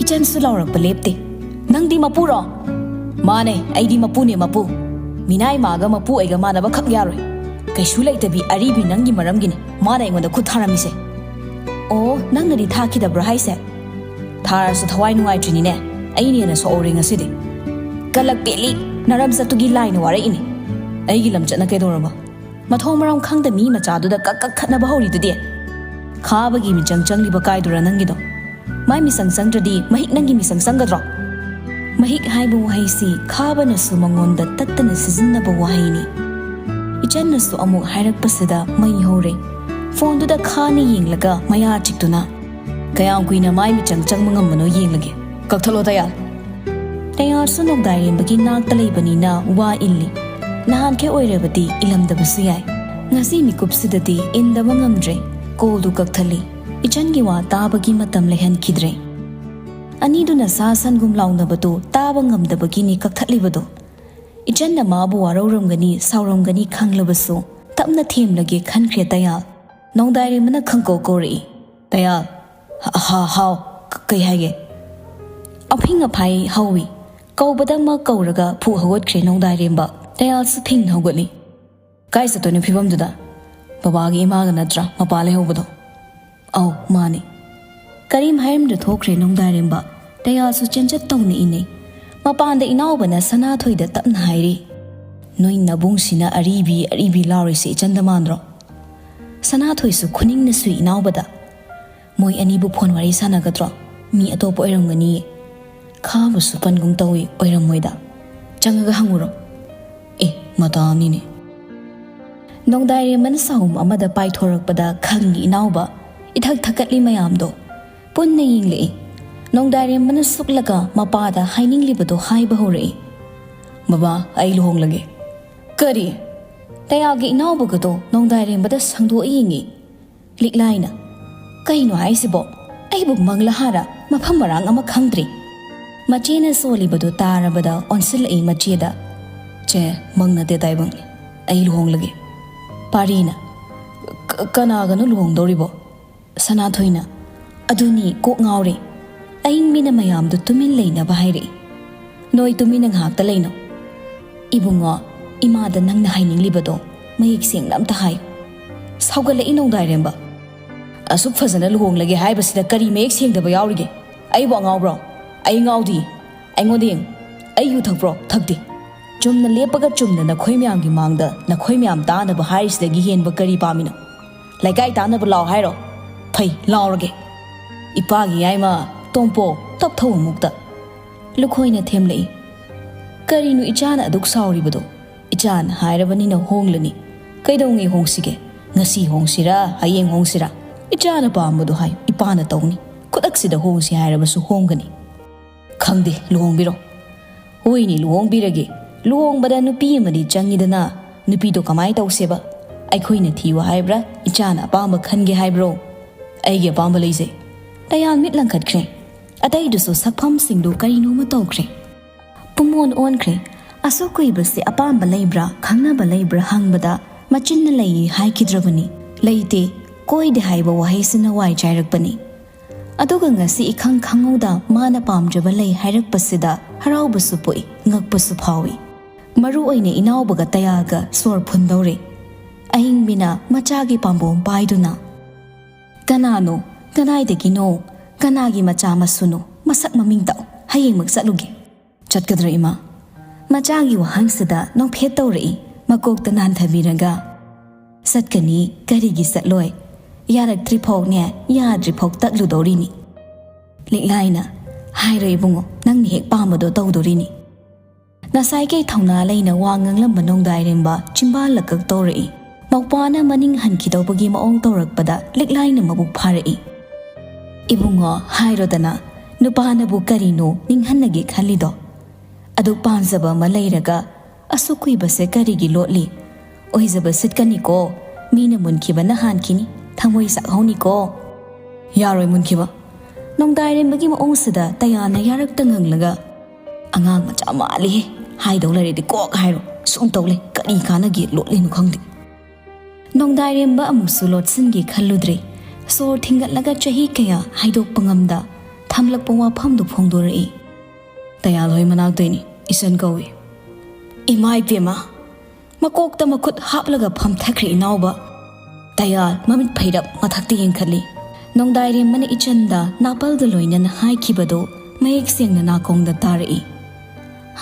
ꯏꯆꯟꯁꯨ ꯂꯥꯎꯔꯛꯄ ꯂꯦꯞꯇꯦ꯫ "ꯅꯪꯗꯤ ꯃꯄꯨꯔꯣ?" "ꯃꯥꯅꯦ, ꯑꯩꯗꯤ ꯃꯄꯨꯅꯦ, ꯃꯄꯨ꯫ ꯃꯤꯅꯥꯏ ꯃꯥꯒ ꯃꯄꯨ ꯑꯩꯒ ꯃꯥꯟꯅꯕ ꯈꯛ ꯌꯥꯔꯣꯏ꯫ ꯀꯩꯁꯨ ꯂꯩꯇꯕꯤ ꯑꯔꯤꯕꯤ ꯅꯪꯒꯤ ꯃꯔꯝꯒꯤꯅꯦ ꯃꯥꯅ ꯑꯩꯉꯣꯟꯗ ꯈꯨꯠ ꯊꯥꯔꯝꯃꯤꯁꯦ꯫" "ꯑꯣ, ꯅꯪꯅꯗꯤ ꯊꯥꯈꯤꯗꯕ꯭ꯔꯣ ꯍꯥꯏꯁꯦ?" "ꯊꯥꯔꯁꯨ ꯊꯋꯥꯏ ꯅꯨꯡꯉꯥꯏꯇ꯭ꯔꯤꯅꯤꯅꯦ꯫ ꯑꯩꯅ ꯍꯦꯟꯅ ꯁꯣꯛꯍꯧꯔꯦ ꯉꯁꯤꯗꯤ꯫" "ꯀꯂꯛ ꯄꯦꯠꯂꯤ, ꯅꯔꯝꯆꯠꯇꯨꯒꯤ ꯂꯥꯏꯅ ꯋꯥꯔꯛꯏꯅꯤ꯫ ꯑꯩꯒꯤ ꯂꯝꯆꯠꯅ ꯀꯩꯗꯧꯔꯕ? ꯃꯊꯣꯡ ꯃꯔꯝ ꯈꯪꯗ ꯃꯤ ꯃꯆꯥꯗꯨꯗ ꯀꯛ ꯀꯛ ꯈꯠꯅꯕ ꯍꯧꯔꯤꯗꯨꯗꯤ?" "ꯈꯥꯕꯒꯤ ꯃꯤꯆꯪ ꯆꯪꯂꯤꯕ ꯀꯥꯏꯗꯨꯔꯥ ꯅꯪꯒꯤꯗꯣ? ꯃꯥꯏ ꯃꯤꯆꯪ ꯆꯪꯗ꯭ꯔꯗꯤ ꯃꯍꯤꯛ ꯅꯪꯒꯤ ꯃꯤꯆꯪ ꯆꯪꯒꯗ꯭ꯔꯣ?" ꯃꯍꯤꯛ ꯍꯥꯏꯕ ꯋꯥꯍꯩꯁꯤ ꯈꯥꯕꯅꯁꯨ ꯃꯉꯣꯟꯗ ꯇꯠꯇꯅ ꯁꯤꯖꯤꯟꯅꯕ ꯋꯥꯍꯩꯅꯤ꯫ ꯏꯆꯟꯅꯁꯨ ꯑꯃꯨꯛ ꯍꯥꯏꯔꯛꯄꯁꯤꯗ ꯃꯩ ꯍꯧꯔꯦ꯫ ꯐꯣꯟꯗꯨꯗ ꯈꯥꯅ ꯌꯦꯡꯂꯒ ꯃꯌꯥ ꯆꯤꯛꯇꯨꯅ, "ꯀꯌꯥꯝ ꯀꯨꯏꯅ ꯃꯥꯏ ꯃꯤꯆꯪ ꯆꯪꯕ ꯉꯝꯕꯅꯣ ꯌꯦꯡꯂꯒꯦ꯫ ꯀꯛꯊꯠꯂꯣ ꯗꯌꯥꯜ꯫" ꯗꯌꯥꯜꯁꯨ ꯅꯣꯡꯗꯥꯏꯔꯦꯝꯕꯒꯤ ꯅꯥꯛꯇ ꯂꯩꯕꯅꯤꯅ ꯋꯥ ꯏꯜꯂꯤ꯫ ꯅꯍꯥꯟꯈꯩ ꯑꯣꯏꯔꯕꯗꯤ ꯏꯜꯂꯝꯗꯕꯁꯨ ꯌꯥꯏ꯫ ꯉꯁꯤ ꯃꯤꯀꯨꯞꯁꯤꯗꯗꯤ ꯏꯟꯗꯕ ꯉꯝꯗ꯭ꯔꯦ꯫ ꯀꯣꯜꯗꯨ ꯀꯛꯊꯠꯂꯤ꯫ ꯏꯆꯟꯒꯤ ꯋꯥ ꯇꯥꯕꯒꯤ ꯃꯇꯝ ꯂꯩꯍꯟꯈꯤꯗ꯭ꯔꯦ꯫ ꯑꯅꯤꯗꯨꯅ ꯁꯥ ꯁꯟꯒꯨꯝ ꯂꯥꯎꯅꯕꯗꯨ ꯇꯥꯕ ꯉꯝꯗꯕꯒꯤꯅꯤ ꯀꯛꯊꯠꯂꯤꯕꯗꯣ꯫ ꯏꯆꯟꯅ ꯃꯥꯕꯨ ꯋꯥꯔꯧꯔꯝꯒꯅꯤ, ꯁꯥꯎꯔꯝꯒꯅꯤ ꯈꯪꯂꯕꯁꯨ ꯇꯞꯅ ꯊꯦꯝꯂꯒꯦ ꯈꯟꯈ꯭ꯔꯦ ꯗꯌꯥꯜ꯫ ꯅꯣꯡꯗꯥꯏꯔꯦꯝꯕꯅ ꯈꯪꯀꯧ ꯀꯧꯔꯛꯏ꯫ "ꯗꯌꯥꯜ꯫" "ꯍ-, ꯍ-, ꯍꯥꯎ꯫ ꯀ-, ꯀꯩ ꯍꯥꯏꯒꯦ?" ꯑꯐꯤꯡ ꯑꯐꯥꯏ ꯍꯧꯏ꯫ ꯀꯧꯕꯗꯃꯛ ꯀꯧꯔꯒ ꯐꯨ ꯍꯧꯒꯠꯈ꯭ꯔꯦ ꯅꯣꯡꯗꯥꯏꯔꯦꯝꯕ꯫ ꯗꯌꯥꯜꯁꯨ ꯐꯤꯡ ꯍꯧꯒꯠꯂꯤ꯫ "ꯀꯥꯏ ꯆꯠꯇꯣꯏꯅꯣ ꯐꯤꯕꯝꯗꯨꯗ? ꯕꯕꯥꯒꯤ ꯏꯃꯥꯒ ꯅꯠꯇ꯭ꯔꯥ ꯃꯄꯥ ꯂꯩꯍꯧꯕꯗꯣ?" "ꯑꯧ, ꯃꯥꯅꯦ꯫" ꯀꯔꯤꯝ ꯍꯥꯏꯔꯝꯗ ꯊꯣꯛꯈ꯭ꯔꯦ ꯅꯣꯡꯗꯥꯏꯔꯦꯝꯕ꯫ ꯗꯌꯥꯜꯁꯨ ꯆꯦꯟꯆꯠ ꯇꯧꯅ ꯏꯟꯅꯩ꯫ ꯃꯄꯥꯟꯗ ꯏꯅꯥꯎꯕꯅ ꯁꯅꯥꯊꯣꯏꯗ ꯇꯞꯅ ꯍꯥꯏꯔꯤ꯫ "ꯅꯣꯏ ꯅꯕꯨꯡꯁꯤꯅ ꯑꯔꯤꯕꯤ ꯑꯔꯤꯕꯤ ꯂꯥꯎꯔꯤꯁꯦ ꯏꯆꯟꯗ ꯃꯥꯟꯗ꯭ꯔꯣ?" ꯁꯅꯥꯊꯣꯏꯁꯨ ꯈꯨꯅꯤꯡꯅ ꯁꯨꯏ ꯏꯅꯥꯎꯕꯗ꯫ "ꯃꯣꯏ ꯑꯅꯤꯕꯨ ꯐꯣꯟ ꯋꯥꯔꯤ ꯁꯥꯟꯅꯒꯗ꯭ꯔꯣ? ꯃꯤ ꯑꯇꯣꯞꯄ ꯑꯣꯏꯔꯝꯒꯅꯤꯌꯦ꯫" ꯈꯥꯕꯁꯨ ꯄꯟꯒꯨꯝ ꯇꯧꯏ ꯑꯣꯏꯔꯝꯃꯣꯏꯗ꯫ "ꯆꯪꯉꯒ ꯍꯪꯉꯨꯔꯣ?" "ꯑꯦ, ꯃꯇꯥꯅꯤꯅꯦ꯫" ꯅꯣꯡꯗꯥꯏꯔꯦꯝꯕꯅ ꯁꯥꯍꯨꯝ ꯑꯃꯗ ꯄꯥꯏꯊꯣꯔꯛꯄꯗ ꯈꯪꯉꯤ ꯏꯅꯥꯎꯕ꯫ ꯏꯊꯛ ꯊꯛꯀꯠꯂꯤ ꯃꯌꯥꯝꯗꯣ ꯄꯨꯟꯅ ꯌꯦꯡꯂꯛꯏ꯫ ꯅꯣꯡꯗꯥꯏꯔꯦꯝꯕꯅ ꯁꯨꯛꯂꯒ ꯃꯄꯥꯗ ꯍꯥꯏꯅꯤꯡꯂꯤꯕꯗꯣ ꯍꯥꯏꯕ ꯍꯧꯔꯛꯏ꯫ "ꯕꯕꯥ, ꯑꯩ ꯂꯨꯍꯣꯡꯂꯒꯦ꯫" "ꯀꯔꯤ?" ꯇꯌꯥꯒꯤ ꯏꯅꯥꯎꯕꯒꯗꯣ ꯅꯣꯡꯗꯥꯏꯔꯦꯝꯕꯗ ꯁꯪꯗꯣꯛꯑ ꯌꯦꯡꯉꯤ꯫ ꯂꯤꯛꯂꯥꯏꯅ, "ꯀꯩꯅꯣ ꯍꯥꯏꯁꯤꯕꯣ? ꯑꯩꯕꯨ ꯃꯪꯂꯥ ꯍꯥꯔꯥ? ꯃꯐꯝ ꯃꯔꯥꯡ ꯑꯃ ꯈꯪꯗ꯭ꯔꯤ꯫" ꯃꯆꯦꯅ ꯁꯣꯜꯂꯤꯕꯗꯨ ꯇꯥꯔꯕꯗ ꯑꯣꯟꯁꯤꯜꯂꯛꯏ ꯃꯆꯦꯗ꯫ "ꯆꯦ, ꯃꯪ ꯅꯠꯇꯦ ꯇꯥꯏꯕꯪꯅꯤ꯫ ꯑꯩ ꯂꯨꯍꯣꯡꯂꯒꯦ꯫" ꯄꯥꯔꯤꯅ, "ꯀ-, ꯀꯅꯥꯒꯅꯣ ꯂꯨꯍꯣꯡꯗꯧꯔꯤꯕꯣ?" ꯁꯅꯥꯊꯣꯏꯅ, "ꯑꯗꯨꯅꯤ ꯀꯣꯛ ꯉꯥꯎꯔꯦ꯫" ꯑꯏꯪꯕꯤꯅ ꯃꯌꯥꯝꯗꯨ ꯇꯨꯃꯤꯟ ꯂꯩꯅꯕ ꯍꯥꯏꯔꯛꯏ꯫ "ꯅꯣꯏ ꯇꯨꯃꯤꯟꯅ ꯉꯥꯏꯍꯥꯛꯇ ꯂꯩꯅꯧ꯫ ꯏꯕꯨꯡꯉꯣ, ꯏꯃꯥꯗ ꯅꯪꯅ ꯍꯥꯏꯅꯤꯡꯂꯤꯕꯗꯣ ꯃꯌꯦꯛ ꯁꯦꯡꯅ ꯑꯝꯇ ꯍꯥꯏꯌꯨ꯫" ꯁꯥꯎꯒꯠꯂꯛꯏ ꯅꯣꯡꯗꯥꯏꯔꯦꯝꯕ꯫ "ꯑꯁꯨꯛ ꯐꯖꯅ ꯂꯨꯍꯣꯡꯂꯒꯦ ꯍꯥꯏꯕꯁꯤꯗ ꯀꯔꯤ ꯃꯌꯦꯛ ꯁꯦꯡꯗꯕ ꯌꯥꯎꯔꯤꯒꯦ? ꯑꯩꯕꯨ ꯑꯉꯥꯎꯕ꯭ꯔꯣ? ꯑꯩ ꯉꯥꯎꯗꯤ꯫ ꯑꯩꯉꯣꯟꯗ ꯌꯦꯡ꯫ ꯑꯩ ꯌꯨ ꯊꯛꯄ꯭ꯔꯣ? ꯊꯛꯇꯦ꯫ ꯆꯨꯝꯅ ꯂꯦꯞꯄꯒ ꯆꯨꯝꯅ ꯅꯈꯣꯏ ꯃꯌꯥꯝꯒꯤ ꯃꯥꯡꯗ ꯅꯈꯣꯏ ꯃꯌꯥꯝ ꯇꯥꯅꯕ ꯍꯥꯏꯔꯤꯁꯤꯗꯒꯤ ꯍꯦꯟꯕ ꯀꯔꯤ ꯄꯥꯝꯃꯤꯅꯣ? ꯂꯩꯀꯥꯏ ꯇꯥꯅꯕ ꯂꯥꯛꯑꯣ ꯍꯥꯏꯔꯣ? ꯐꯩ, ꯂꯥꯎꯔꯒꯦ꯫ ꯏꯄꯥꯒꯤ ꯌꯥꯏꯃ, ꯇꯣꯝꯄꯣ, ꯇꯞ ꯊꯧ ꯑꯃꯨꯛꯇ꯫" ꯂꯨꯈꯣꯏꯅ ꯊꯦꯝꯂꯛꯏ꯫ "ꯀꯔꯤꯅꯣ ꯏꯆꯥꯅ ꯑꯗꯨꯛ ꯁꯥꯎꯔꯤꯕꯗꯣ? ꯏꯆꯥꯅ ꯍꯥꯏꯔꯕꯅꯤꯅ ꯍꯣꯡꯂꯅꯤ꯫ ꯀꯩꯗꯧꯉꯩ ꯍꯣꯡꯁꯤꯒꯦ? ꯉꯁꯤ ꯍꯣꯡꯁꯤꯔꯥ, ꯍꯌꯦꯡ ꯍꯣꯡꯁꯤꯔꯥ? ꯏꯆꯥꯅ ꯄꯥꯝꯕꯗꯣ ꯍꯥꯏꯌꯨ, ꯏꯄꯥꯅ ꯇꯧꯅꯤ꯫ ꯈꯨꯗꯛꯁꯤꯗ ꯍꯣꯡꯁꯤ ꯍꯥꯏꯔꯕꯁꯨ ꯍꯣꯡꯒꯅꯤ꯫" "ꯈꯪꯗꯦ, ꯂꯨꯍꯣꯡꯕꯤꯔꯣ꯫" "ꯍꯣꯏꯅꯦ, ꯂꯨꯍꯣꯡꯕꯤꯔꯒꯦ꯫ ꯂꯨꯍꯣꯡꯕꯗ ꯅꯨꯄꯤ ꯑꯃꯗꯤ ꯆꯪꯉꯤꯗꯅ꯫ ꯅꯨꯄꯤꯗꯣ ꯀꯃꯥꯏ ꯇꯧꯁꯦꯕ? ꯑꯩꯈꯣꯏꯅ ꯊꯤꯌꯨ ꯍꯥꯏꯕ꯭ꯔꯥ, ꯏꯆꯥꯅ ꯑꯄꯥꯝꯕ ꯈꯟꯒꯦ ꯍꯥꯏꯕ꯭ꯔꯣ? ꯑꯩꯒꯤ ꯑꯄꯥꯝꯕ ꯂꯩꯖꯩ꯫" ꯇꯌꯥꯜ ꯃꯤꯠ ꯂꯪꯈꯠꯈ꯭ꯔꯦ꯫ ꯑꯇꯩꯗꯨꯁꯨ ꯁꯛꯐꯝꯁꯤꯡꯗꯨ ꯀꯔꯤꯅꯣꯃ ꯇꯧꯈ꯭ꯔꯦ꯫ ꯄꯨꯡꯑꯣꯟ ꯑꯣꯟꯈ꯭ꯔꯦ꯫ ꯑꯁꯨꯛ ꯀꯨꯏꯕꯁꯤ ꯑꯄꯥꯝꯕ ꯂꯩꯕ꯭ꯔꯥ, ꯈꯪꯅꯕ ꯂꯩꯕ꯭ꯔꯥ ꯍꯪꯕꯗ ꯃꯆꯤꯟꯅ "ꯂꯩꯌꯦ" ꯍꯥꯏꯈꯤꯗ꯭ꯔꯕꯅꯤ꯫ "ꯂꯩꯇꯦ, ꯀꯣꯏꯗꯦ" ꯍꯥꯏꯕ ꯋꯥꯍꯩꯁꯤꯅ ꯋꯥꯏ ꯆꯥꯏꯔꯛꯄꯅꯤ꯫ ꯑꯗꯨꯒ ꯉꯁꯤ ꯏꯈꯪ ꯈꯪꯍꯧꯗ ꯃꯥꯅ ꯄꯥꯝꯖꯕ ꯂꯩ ꯍꯥꯏꯔꯛꯄꯁꯤꯗ ꯍꯔꯥꯎꯕꯁꯨ ꯄꯣꯛꯏ, ꯉꯛꯄꯁꯨ ꯐꯥꯎꯏ꯫ ꯃꯔꯨ ꯑꯣꯏꯅ ꯏꯅꯥꯎꯕꯒ ꯇꯌꯥꯒ ꯁꯣꯔ ꯐꯨꯟꯗꯧꯔꯦ꯫ ꯑꯍꯤꯡꯕꯤꯅ ꯃꯆꯥꯒꯤ ꯄꯥꯝꯕꯣꯝ ꯄꯥꯏꯗꯨꯅ, "ꯀꯅꯥꯅꯣ? ꯀꯗꯥꯏꯗꯒꯤꯅꯣ? ꯀꯅꯥꯒꯤ ꯃꯆꯥ ꯃꯁꯨꯅꯣ? ꯃꯁꯛ ꯃꯃꯤꯡ ꯇꯥꯛꯎ꯫ ꯍꯌꯦꯡꯃꯛ ꯆꯠꯂꯨꯒꯦ꯫" "ꯆꯠꯀꯗ꯭ꯔꯣ, ꯏꯃꯥ?" ꯃꯆꯥꯒꯤ ꯋꯥꯍꯪꯁꯤꯗ ꯅꯣꯛꯐꯦꯠ ꯇꯧꯔꯛꯏ꯫ ꯃꯀꯣꯛꯇ ꯅꯥꯟꯊꯕꯤꯔꯒ, "ꯆꯠꯀꯅꯤ, ꯀꯔꯤꯒꯤ ꯆꯠꯂꯣꯏ? ꯌꯥꯔꯛꯇ꯭ꯔꯤꯐꯥꯎꯅꯦ, ꯌꯥꯗ꯭ꯔꯤꯐꯥꯎ ꯇꯛꯂꯨꯗꯧꯔꯤꯅꯤ꯫" ꯂꯤꯛꯂꯥꯏꯅ, "ꯍꯥꯏꯔꯣ ꯏꯕꯨꯡꯉꯣ, ꯅꯪꯅ ꯍꯦꯛ ꯄꯥꯝꯕꯗꯣ ꯇꯧꯗꯣꯔꯤꯅꯤ꯫" ꯉꯁꯥꯏꯈꯩ ꯊꯧꯅꯥ ꯂꯩꯅ ꯋꯥ ꯉꯥꯡꯂꯝꯕ ꯅꯣꯡꯗꯥꯏꯔꯦꯝꯕ ꯆꯤꯝꯕꯥꯜ ꯂꯀꯛ ꯇꯧꯔꯛꯏ꯫ ꯃꯧꯄ꯭ꯋꯥꯅ ꯃꯅꯤꯡ ꯍꯟꯈꯤꯗꯧꯕꯒꯤ ꯃꯑꯣꯡ ꯇꯧꯔꯛꯄꯗ ꯂꯤꯛꯂꯥꯏꯅ ꯃꯕꯨꯛ ꯐꯥꯔꯛꯏ꯫ "ꯏꯕꯨꯡꯉꯣ, ꯍꯥꯏꯔꯣꯗꯅ, ꯅꯨꯄꯥꯅꯕꯨ ꯀꯔꯤꯅꯣ ꯅꯤꯡꯍꯟꯅꯒꯦ ꯈꯜꯂꯤꯗꯣ? ꯑꯗꯨꯛ ꯄꯥꯝꯖꯕ ꯑꯃ ꯂꯩꯔꯒ ꯑꯁꯨꯛ ꯀꯨꯏꯕꯁꯦ ꯀꯔꯤꯒꯤ ꯂꯣꯠꯂꯤ? ꯑꯣꯏꯖꯕ ꯁꯤꯠꯀꯅꯤꯀꯣ, ꯃꯤꯅ ꯃꯨꯟꯈꯤꯕꯅ ꯍꯥꯟꯈꯤꯅꯤ, ꯊꯃꯣꯏ ꯆꯥꯛꯍꯧꯅꯤꯀꯣ꯫" "ꯌꯥꯔꯣꯏ ꯃꯨꯟꯈꯤꯕ꯫" ꯅꯣꯡꯗꯥꯏꯔꯦꯝꯕꯒꯤ ꯃꯑꯣꯡꯁꯤꯗ ꯇꯌꯥꯜꯅ ꯌꯥꯔꯛꯇ ꯉꯪꯂꯒ, "ꯑꯉꯥꯡ ꯃꯆꯥ ꯃꯥꯜꯂꯤꯍꯦ, ꯍꯥꯏꯗꯧ ꯂꯩꯔꯗꯤ ꯀꯣꯛ ꯍꯥꯏꯔꯣ, ꯁꯨꯝ ꯇꯧ ꯂꯩ, ꯀꯔꯤ ꯀꯥꯟꯅꯒꯦ ꯂꯣꯠꯂꯤꯅꯣ ꯈꯪꯗꯦ꯫" ꯅꯣꯡꯗꯥꯏꯔꯦꯝꯕ ꯑꯃꯨꯛꯁꯨ ꯂꯣꯠꯁꯤꯟꯒꯦ ꯈꯜꯂꯨꯗ꯭ꯔꯦ꯫ ꯁꯣꯔ ꯊꯤꯡꯒꯠꯂꯒ ꯆꯍꯤ ꯀꯌꯥ ꯍꯥꯏꯗꯣꯛꯄ ꯉꯝꯗ ꯊꯝꯂꯛꯄ ꯋꯥꯐꯝꯗꯨ ꯐꯣꯡꯗꯣꯔꯛꯏ꯫ "ꯇꯌꯥꯜ ꯍꯣꯏ ꯃꯅꯥꯛꯇꯩꯅꯤ, ꯏꯆꯟ ꯀꯧꯏ꯫" ꯏꯃꯥ ꯏꯕꯦꯝꯃ! ꯃꯀꯣꯛꯇ ꯃꯈꯨꯠ ꯍꯥꯞꯂꯒ ꯐꯝꯊꯈ꯭ꯔꯦ ꯏꯅꯥꯎꯕ꯫ ꯇꯌꯥꯜ ꯃꯃꯤꯠ ꯐꯩꯔꯞ ꯃꯊꯛꯇ ꯌꯦꯡꯈꯠꯂꯤ꯫ ꯅꯣꯡꯗꯥꯏꯔꯦꯝꯕꯅ ꯏꯆꯟꯗ ꯅꯥꯄꯜꯒ ꯂꯣꯏꯅꯅ ꯍꯥꯏꯈꯤꯕꯗꯨ ꯃꯌꯦꯛ ꯁꯦꯡꯅ ꯅꯥꯀꯣꯡꯗ ꯇꯥꯔꯛꯏ꯫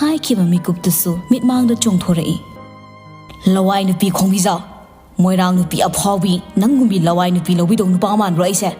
ꯍꯥꯏꯈꯤꯕ ꯃꯤꯀꯨꯞꯇꯨꯁꯨ ꯃꯤꯠꯃꯥꯡꯗ ꯆꯣꯡꯊꯣꯔꯛꯏ꯫ "ꯂꯋꯥꯏ ꯅꯨꯄꯤ ꯈꯣꯡꯕꯤꯖꯥꯎ, ꯃꯣꯏꯔꯥꯡ ꯅꯨꯄꯤ ꯑꯐꯥꯎꯕꯤ, ꯅꯪꯒꯨꯝꯕꯤ ꯂꯋꯥꯏ ꯅꯨꯄꯤ ꯂꯧꯕꯤꯗꯧ ꯅꯨꯄꯥ ꯃꯥꯟꯕ꯭ꯔꯣ ꯑꯩꯁꯦ?